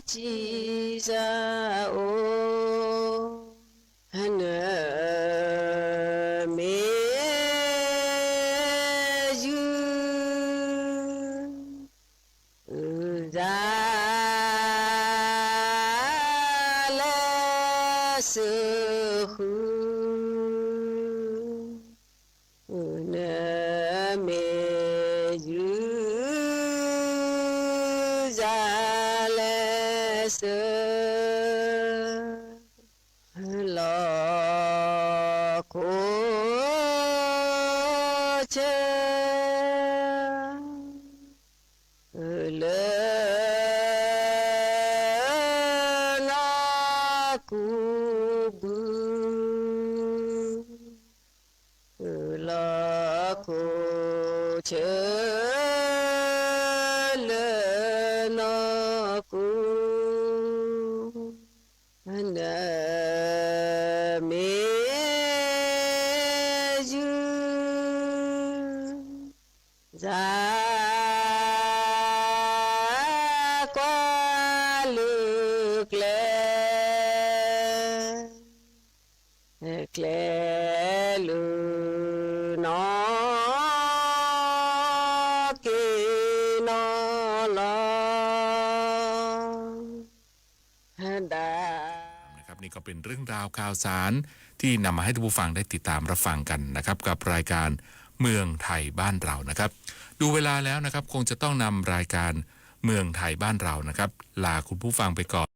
ဆံးစၢ်အိၣ် နမ့ၢ်ယုၢ် စၢ်လဲၤစၢဃုာ်, နမ့ၢ်ယုၢ်စၢ်လဲၤစၢ လီၤခိၣ်ဆၢ လၢနီၢ်ကူဘု, လီၤခိၣ်ဆၢ လၢနီၢ်ကူ နမ့ၢ်ယုၢ် စၢ်ကွၢ်လၢကျဲ, ကျဲလၢနီၢ်က့ၤနီၢ်လီၤ นะครับ นี่ก็เป็นเรื่องราวข่าวสารที่นำมาให้ท่านผู้ฟังได้ติดตามรับฟังกันนะครับ กับรายการเมืองไทยบ้านเรานะครับ ดูเวลาแล้วนะครับ คงจะต้องนำรายการเมืองไทยบ้านเรานะครับ ลาคุณผู้ฟังไปก่อน